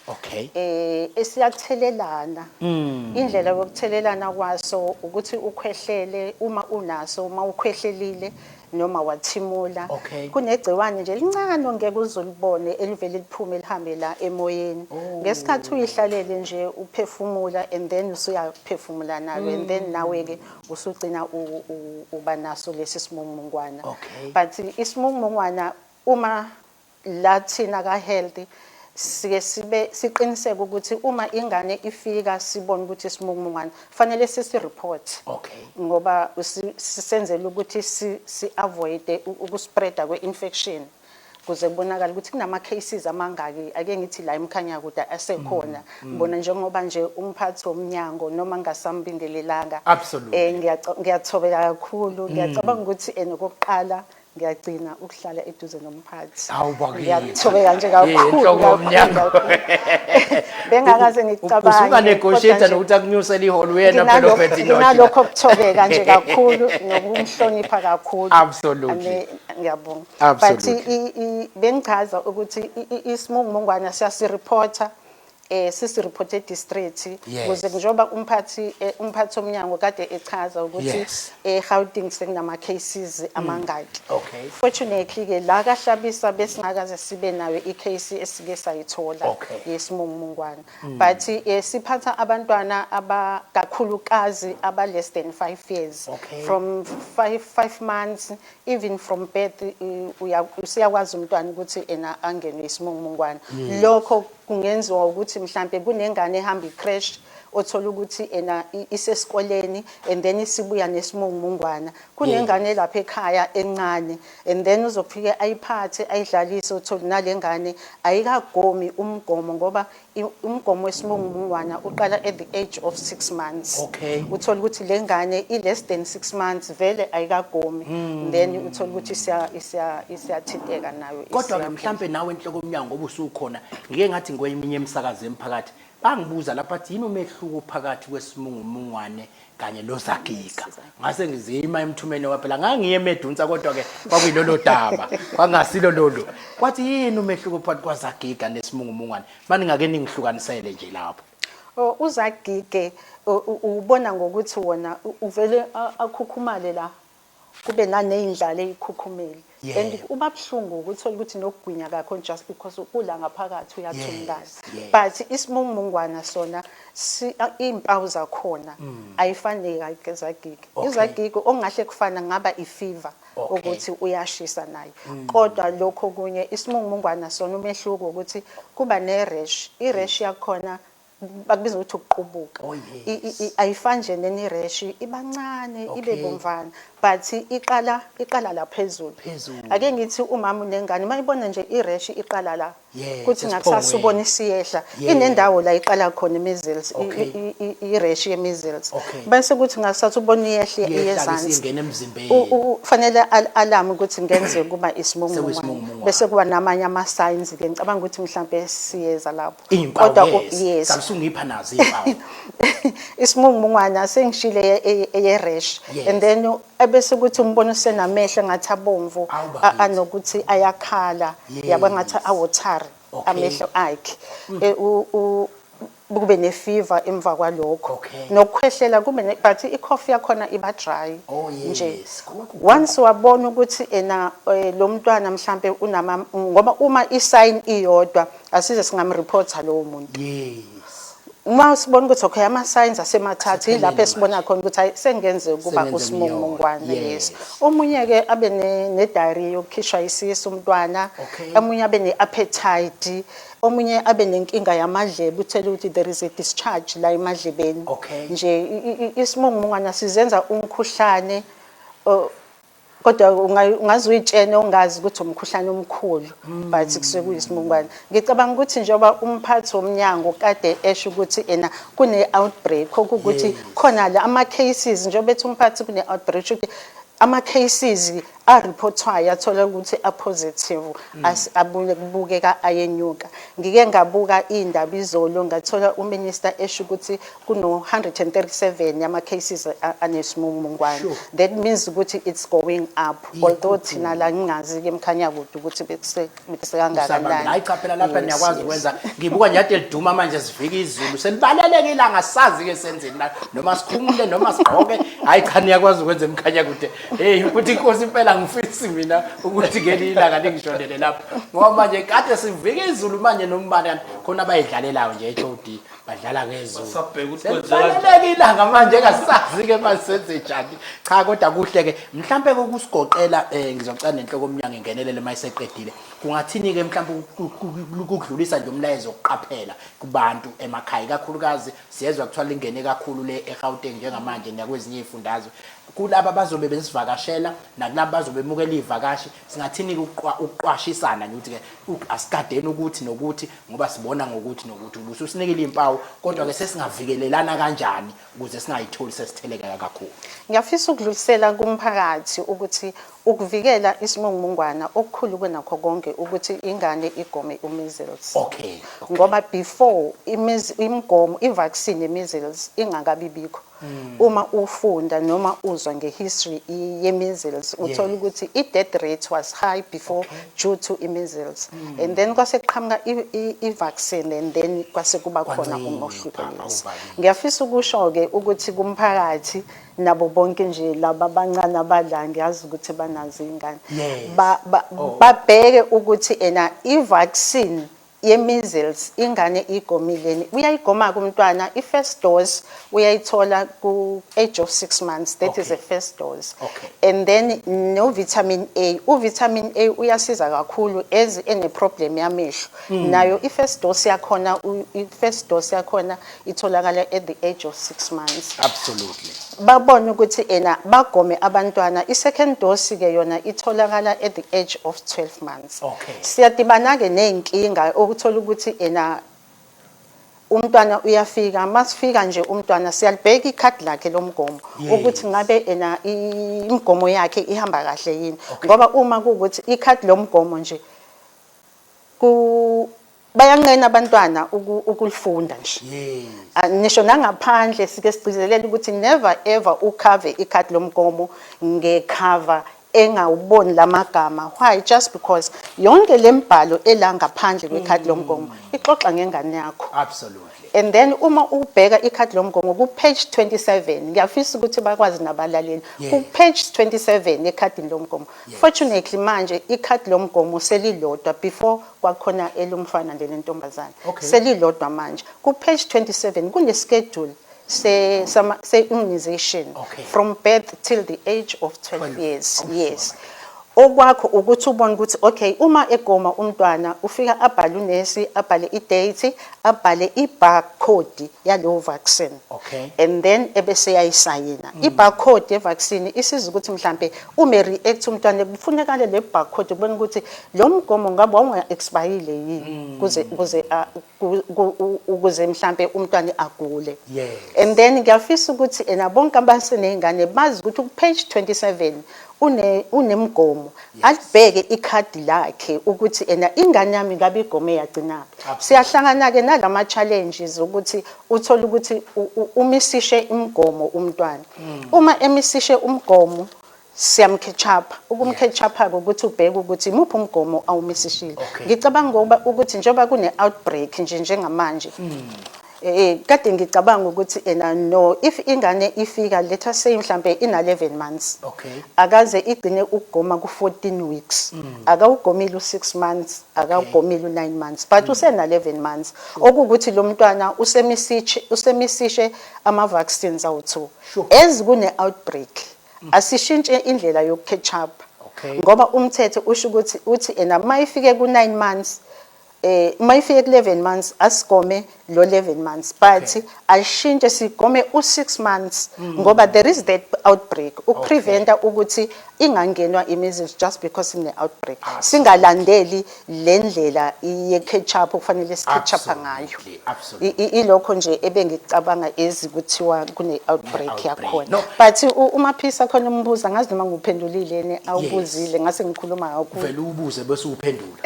Esiyathelelana. Indlela yokuthelelana kwaso ukuthi ukhwehlele uma unaso, uma ukhwehlelile noma wathimula. Kunegciwane nje elincane ongeke uzulibone elivele liphume lihambe la emoyeni. Ngesikhathi uyihlalele nje uphefumula and then usuyaphefumula nawe and then nawe ke usugcina uba naso lesi simungumungwana. But isimungumungwana uma la thina ka health Sike sibe siqiniseke ukuthi uma ingane ifika sibone ukuthi isimungumungwane, fanele sisi-report ngoba sisenzela ukuthi si-avoid ukuspreada kwe-infection, kuze kubonakale ukuthi kunama cases amangaki. Ake ngithi la eMkhanyakude asekhona, bona njengoba nje umphathi womnyango, noma ngasambingelelanga, ngiyathobeka kakhulu. Ngiyacabanga ukuthi enokokuqala ngiyagcina ukuhlala eduze nomphathi. Hawu bakithi. Ngiyathobeka nje kakhulu. Inhloko yomnyango. Bengakaze ngikucabange. Usunga-negotiate Kodwa nje nokuthi akunyusele iholo, uyena phela ophethe inotshi. Nginalokho kuthobeka nje kakhulu nokumhlonipha kakhulu. Ngiyabonga. But bengichaza ukuthi isimungumungwana siyasireporta, sisi-report e-district ukuze njengoba umphathi womnyango kade echaza ukuthi eGauteng sekunama cases amangaki. Fortunately ke la kaHlabisa besingakaze sibe nayo i-case esike sayithola yesimungumungwana. But siphatha abantwana aba kakhulukazi aba less than 5 years. From 5 months, even from birth, usiyakwazi umntwana ukuthi ena angenwe isimungumungwana. Lokho kungenziwa ukuthi mhlambe kunengane ehamba i-creche, othola ukuthi ena isesikoleni and then isibuya nesimungumungwana. Kunengane lapha ekhaya encane and then uzofike ayiphathe, ayidlalise, uthole nalengane ayikagomi umgomo, ngoba umgomo wesimungumungwana uqala at the age of 6 months. Uthola ukuthi lengane i less than 6 months, vele ayikagomi, then uthola ukuthi isiyathinteka nayo. Kodwa ke mhlambe nawe enhloko yomnyango, ngoba usukhona, ngike ngathi ngweminye emsakazo emphakathi, bangibuza lapha athi yini umehluko phakathi kwesimungumungwane kanye nozagiga. Ngase ngizima emthumeni waphela, ngangiye eMedunsa, kodwa ke kwakuyilolo daba, kwangasilo lolu. Kwathi yini umehluko phakathi kwazagiga nesimungumungwane? Manje ngake ningihlukanisele nje lapho. Oh, uzagige ubona ngokuthi wona uvele akhukhumale la, kube naney'ndlala ey'khukhumele and uba buhlungu ukuthola ukuthi nokugwinya kakho, just because kula ngaphakathi uyathumukala. But isimungumungwana sona iy'mpawu zakhona ayifani nezagige. Izagige okungahle kufana ngaba i-fever, ukuthi uyashisa naye, kodwa lokho kunye isimungumungwana sona umehluko ukuthi kuba ne-rash. I-rash yakhona bakubiza ukuthi ukuqubuka. Ayifani nje neni-rash, ibancane, ibe bomvana, but iqala la phezulu. Phezulu. Ake ngithi umama unengane, mayibona nje i-rash iqala la, kuthi ngakusasa esiphongweni. Ubona isiyehla, inendawo la iqala khona i-measles, i-rash ye-measles, bese kuthi ngakusasa ubona iyehla Iyehla-ke, iyezansi. Isingena emzimbeni. Kufanele alarm ukuthi kungenzeka kuba isimungumungwane. Sekuyisimungumungwane. Bese kuba namanye ama-signs ke, ngicabanga ukuthi mhlambe siyeza lapho. Iy'mpawu. Kodwa Yes. Yes. Samsungipha nazo iy'mpawu. Isimungumungwana sengishile eye-rash and then ebese kuthi umbona usenamehlo engathi abomvu, Awu, bakithi. anokuthi ayakhala, yabo, ngathi awothari amehlo akhe. Kube ne-fever emva kwalokho, nokukhwehlela kube but i-cough yakhona iba dry nje. Once wabona ukuthi ena lo mntwana mhlambe unama, ngoba uma i-sign iyodwa asize singamreporta lowo muntu. Uma sibona ukuthi okay, ama-signs asemathathu, yilapho Asephelele esibona manje. khona ukuthi hayi, sengenzeka ukuba Sengenzeka. usimungumungwane. Yes. Omunye-ke abe ne-diarrhea, yokukhishwa isisu umntwana. Omunye abe ne-appetite, omunye abe nenkinga yamadlebe, uthele ukuthi there is a discharge la emadlebeni. Nje isimungumungwana sizenza umkhuhlane, kodwa ungaze uyitshene ungazi ukuthi umkhuhlane omkhulu, but kusuke kuyisimungwane. Ngicabanga ukuthi njengoba umphathi womnyango kade esho ukuthi ena kune-outbreak, okuwukuthi khona la ama-cases, njengoba ethi umphathi kune-outbreak, sho ukuthi ama-cases areportwayo athola ukuthi a-positive abuye kubukeka ayenyuka. Ngike ngabuka iy'ndaba izolo, ngathola uminister esho ukuthi kuno-137 yama-cases anesimungumungwane. That means ukuthi it's going up, although thina la ngingazi-ke eMkhanyakude ukuthi bekusekangakanani. Hayi cha, phela lapha niyakwazi ukwenza. Ngibuka nje ade liduma manje, sivika izulu, selibaleleke ilanga, sazi-ke senzeni la, noma sikhumule noma sigqoke. Hayi cha, niyakwazi ukwenza eMkhanyakude. Hey, ukuthi inkosi impela. Angifisi mina ukuthi ngelinye ilanga lingishonele lapho ngoba manje kade sivike izulu manje nombane, kanti khona abayidlalelayo nje HOD badlala ngezulu. Basabheka ukuthi kwenzeka kanjani. Selibaleleke ilanga manje, engasazi-ke manje senze njani. Cha, kodwa kuhle-ke mhlampe ukusigoqela, ngizocela nenhloko omnyango ingenelele uma iseqedile. Kungathini-ke mhlampe ukudlulisa nje umlayezo wokuqaphela kubantu emakhaya, ikakhulukazi siyezwa kuthiwa lingene kakhulu le eGauteng njengamanje nakwezinye izifundazwe, kulaba bazobe besivakashela nakulaba bazobe bemukela iy'vakashi, singathini-ke ukuqwashisana nje ukuthi-ke asigadeni ukuthi nokuthi, ngoba sibona ngokuthi nokuthi ubususinikile iy'mpawu, kodwa-ke sesingavikelelana kanjani ukuze singayitholi sesithelekeka kakhulu? Ngiyafisa ukudlulisela kumphakathi ukuthi ukuvikela isimungumungwana okukhulu kunakho konke ukuthi ingane igome u-measles. Ngoba before imigomo, i-vaccine ye-measles ingakabi bikho, uma ufunda noma uzwa nge-history ye-measles, uthola ukuthi i-death rate was high before due to i-measles. And then kwase kuqhamuka i-vaccine and then kwase kuba khona Kwancipha, umohluko. Yes. Awuvamile. Ngiyafisa ukusho-ke ukuthi kumphakathi nabo bonke nje laba abancane abadla, ngiyazi ukuthi banazo iy'ngane, babheke ukuthi ena i-vaccine ye-measles ingane igomileni. Uyayigoma-ke umntwana i-first dose, uyayithola ku-age of 6 months, that is the first dose. And then no vitamin A, u-vitamin A uyasiza kakhulu as ene-problem yamehlo. Nayo i-first dose yakhona, i-first dose yakhona itholakala at the age of 6 months. Babone ukuthi ena bagome abantwana. I-second dose ke yona itholakala at the age of 12 months. Siyadibana-ke ney'nkinga okuthola ukuthi ena umntwana uyafika, masifika nje umntwana siyalibheka ikhadi lakhe lomgomo ukuthi ngabe ena imigomo yakhe ihamba kahle yini. Ngoba uma kuwukuthi ikhadi lomgomo nje bayanqena abantwana ukulifunda nje. Ngisho nangaphandle sike sigcizelele ukuthi never ever ukhave ikhadi lomgomo ngekhava engawuboni lamagama. Why? Just because yonke lembhalo ela ngaphandle kwekhadi lomgomo ixoxa ngengane yakho. And then uma ubheka ikhadi lomgomo ku page 27, ngiyafisa ukuthi bakwazi nabalaleli, ku page 27 ekhadini lomgomo. Fortunately manje ikhadi lomgomo selilodwa, before kwakhona elomfana nelentombazane. Selilodwa manje. Ku page 27 kune schedule se immunization from birth till the age of 12 12. years. Oh, Yes. sure. Okwakho ukuthi ubone ukuthi okay, uma egoma umntwana ufika abhale unesi, abhale i-date, abhale i-barcode yalowo vaccine. And then ebese yayisayina. I-barcode ye-vaccine isiza ukuthi mhlambe uma react umntwana kufunekale le barcode kubona ukuthi lo mgomo ngabe wawunga-expire yini ukuze mhlambe umntwana agule. And then ngiyafisa ukuthi ena bonke abaseney'ngane bazi ukuthi ku page 27 unemgomo. Alibheke ikhadi lakhe ukuthi ena ingane yami ngabe igome yagcinaphi. Siyahlangana-ke nalama challenges ukuthi uthole ukuthi umisishe imigomo umntwana. Uma emisishe umgomo siyamcatch up. Ukumcatch up-ke ukuthi ubheke ukuthi imuphi umgomo awumisishile. Ngicabanga ngoba ukuthi njengoba kune outbreak nje njengamanje, kade ngicabanga ukuthi ena no, if ingane ifika, let us say mhlambe ina 11 months, akaze igcine ukugoma ku 14 weeks, akawugomile u6 months, akawugomile u9 months, but usena 11 months, okuwukuthi lo mntwana usemisishe ama vaccines awu2. As kune outbreak, asishintshe indlela yokucatch up. Ngoba umthetho usho ukuthi uthi ena mayifike ku 9 months, mayifike ku 11 months asigome lo 11 months, but ashintshe sigome u6 months, ngoba there is that outbreak, ukupreventa ukuthi ingangenwa i-measles just because ine outbreak. Singalandeli le ndlela ye catch up okufanele si catch up ngayo. Ilokho nje ebengicabanga ezikuthiwa kune outbreak Outbreak. yakhona. No. But uMaphisa khona umbuza, ngazi noma nguphendulile ne awubuzile, ngase ngikhuluma kakhulu. Vele ubuze bese uphendula.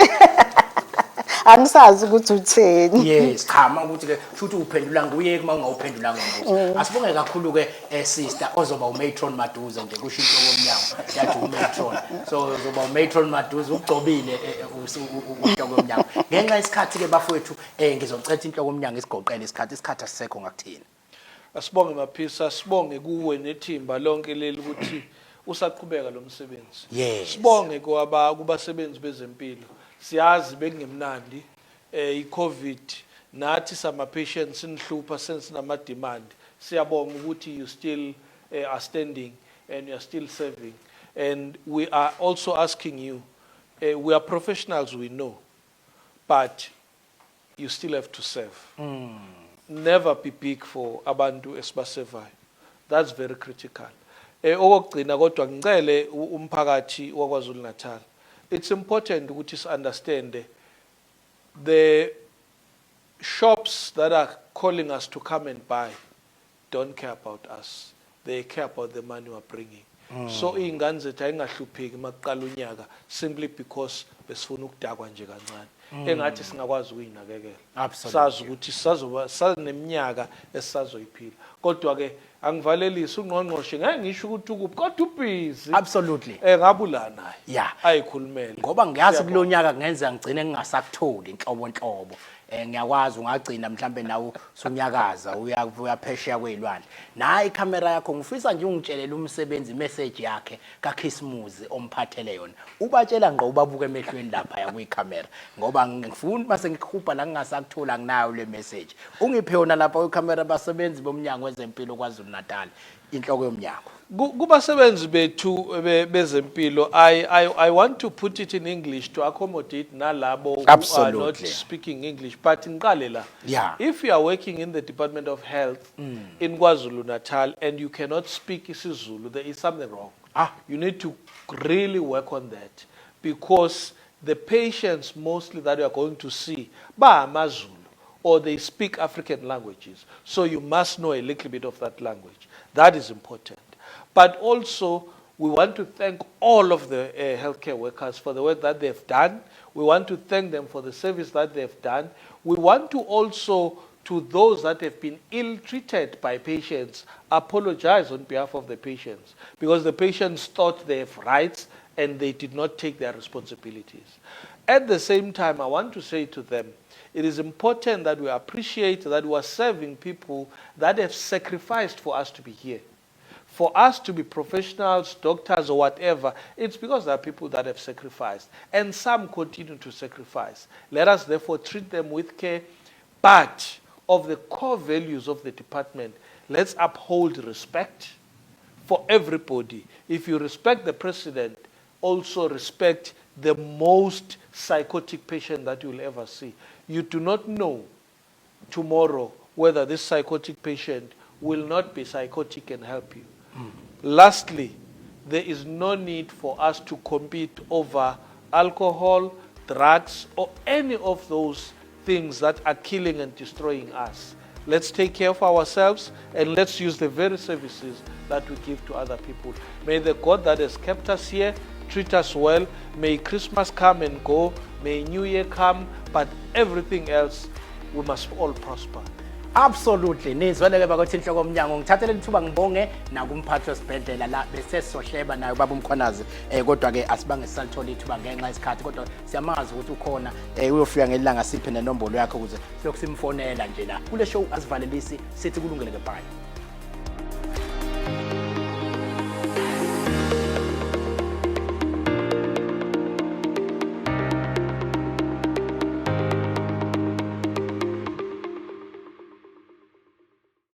Angisazi ukuthi utheni. Yes, cha, uma ukuthi ke shuthi uphendula nguye uma ungawuphendulanga umbuzo. Asibonge kakhulu ke sister ozoba umatron maduze nje, kusho inhloko yomnyango yathi umatron. So uzoba umatron maduze, ugcobile inhloko yomnyango. Ngenxa yesikhathi ke bafowethu, ngizocela inhloko yomnyango isigoqele isikhathi, isikhathi asisekho ngakuthina. Asibonge Maphisa, sibonge kuwe nethimba lonke leli ukuthi Usaqhubeka lo msebenzi. Yes. Sibonge kwaba kubasebenzi bezempilo. Siyazi bekungemnandi iCovid nathi sama patients sinihlupha sensinama demand. Siyabonga ukuthi you still are standing and you are still serving, and we are also asking you, we are professionals, we know, but you still have to serve. Never be big for abantu esibasevayo. That's very critical. Okokugcina kodwa ngicele umphakathi waKwaZulu Natal, it's important ukuthi si understand the shops that are calling us to come and buy don't care about us. They care about the money we are bringing. So iy'ngane zethu ayingahlupheki uma kuqala unyaka simply because besifuna ukudakwa nje kancane, engathi singakwazi ukuyinakekela. Sazi ukuthi sisazoba saneminyaka esisazoyiphila, kodwa ke angivalelisi ungqongqoshe, ngeke ngisho ukuthi ukuphi, kodwa ubhizi. Ngabe ula naye ayikhulumele. Ngoba ngiyazi kulo nyaka kungenzeka ngigcine ngingasakutholi inhlobo nhlobo. Ngiyakwazi ungagcina mhlambe nawe usunyakaza uya uyaphesheya kwezilwandle. Nayi ikhamera yakho, ngifisa nje ungitshelele umsebenzi message yakhe kaKhisimuzi omphathele yona. Ubatshela ngqo, ubabuka emehlweni lapha ya kuyikhamera, ngoba ngifuna mase ngikhupha la ngingasakuthola nginayo le message. Ungiphe yona lapha kwikhamera, basebenzi bomnyango wezempilo KwaZulu Natal, inhloko yomnyango. Kubasebenzi bethu bezempilo, I want to put it in English to accommodate nalabo who are not speaking English, but ngiqale la. If you are working in the Department of Health in KwaZulu Natal and you cannot speak isiZulu, there is something wrong. You need to really work on that, because the patients mostly that you are going to see ba amaZulu or they speak African languages. So you must know a little bit of that language. That is important. But also, we want to thank all of the healthcare workers for the work that they've done. We want to thank them for the service that they've done. We want to also, to those that have been ill-treated by patients, apologize on behalf of the patients, because the patients thought they have rights and they did not take their responsibilities. At the same time, I want to say to them, it is important that we appreciate that we are serving people that have sacrificed for us to be here. For us to be professionals, doctors, or whatever, it's because there are people that have sacrificed. And some continue to sacrifice. Let us therefore treat them with care. But of the core values of the department, let's uphold respect for everybody. If you respect the president, also respect the most psychotic patient that you will ever see. You do not know tomorrow whether this psychotic patient will not be psychotic and help you. Lastly, there is no need for us to compete over alcohol, drugs, or any of those things that are killing and destroying us. Let's take care of ourselves and let's use the very services that we give to other people. May the God that has kept us here treat us well. May Christmas come and go. May New Year come. But everything else, we must all prosper. Absolutely. Nizwele ke bakuthi inhloko yomnyango, ngithathele ithuba ngibonge nakumphathi wesibhedlela la bese sizohleba naye ubaba uMkhwanazi, kodwa ke asibange sisalithola ithuba ngenxa yesikhathi, kodwa siyamazi ukuthi ukhona, uyofika ngelanga, siphe nenombolo yakhe ukuze siyokusimfonela nje la kule show. Asivalelisi, sithi kulungele ke, bye.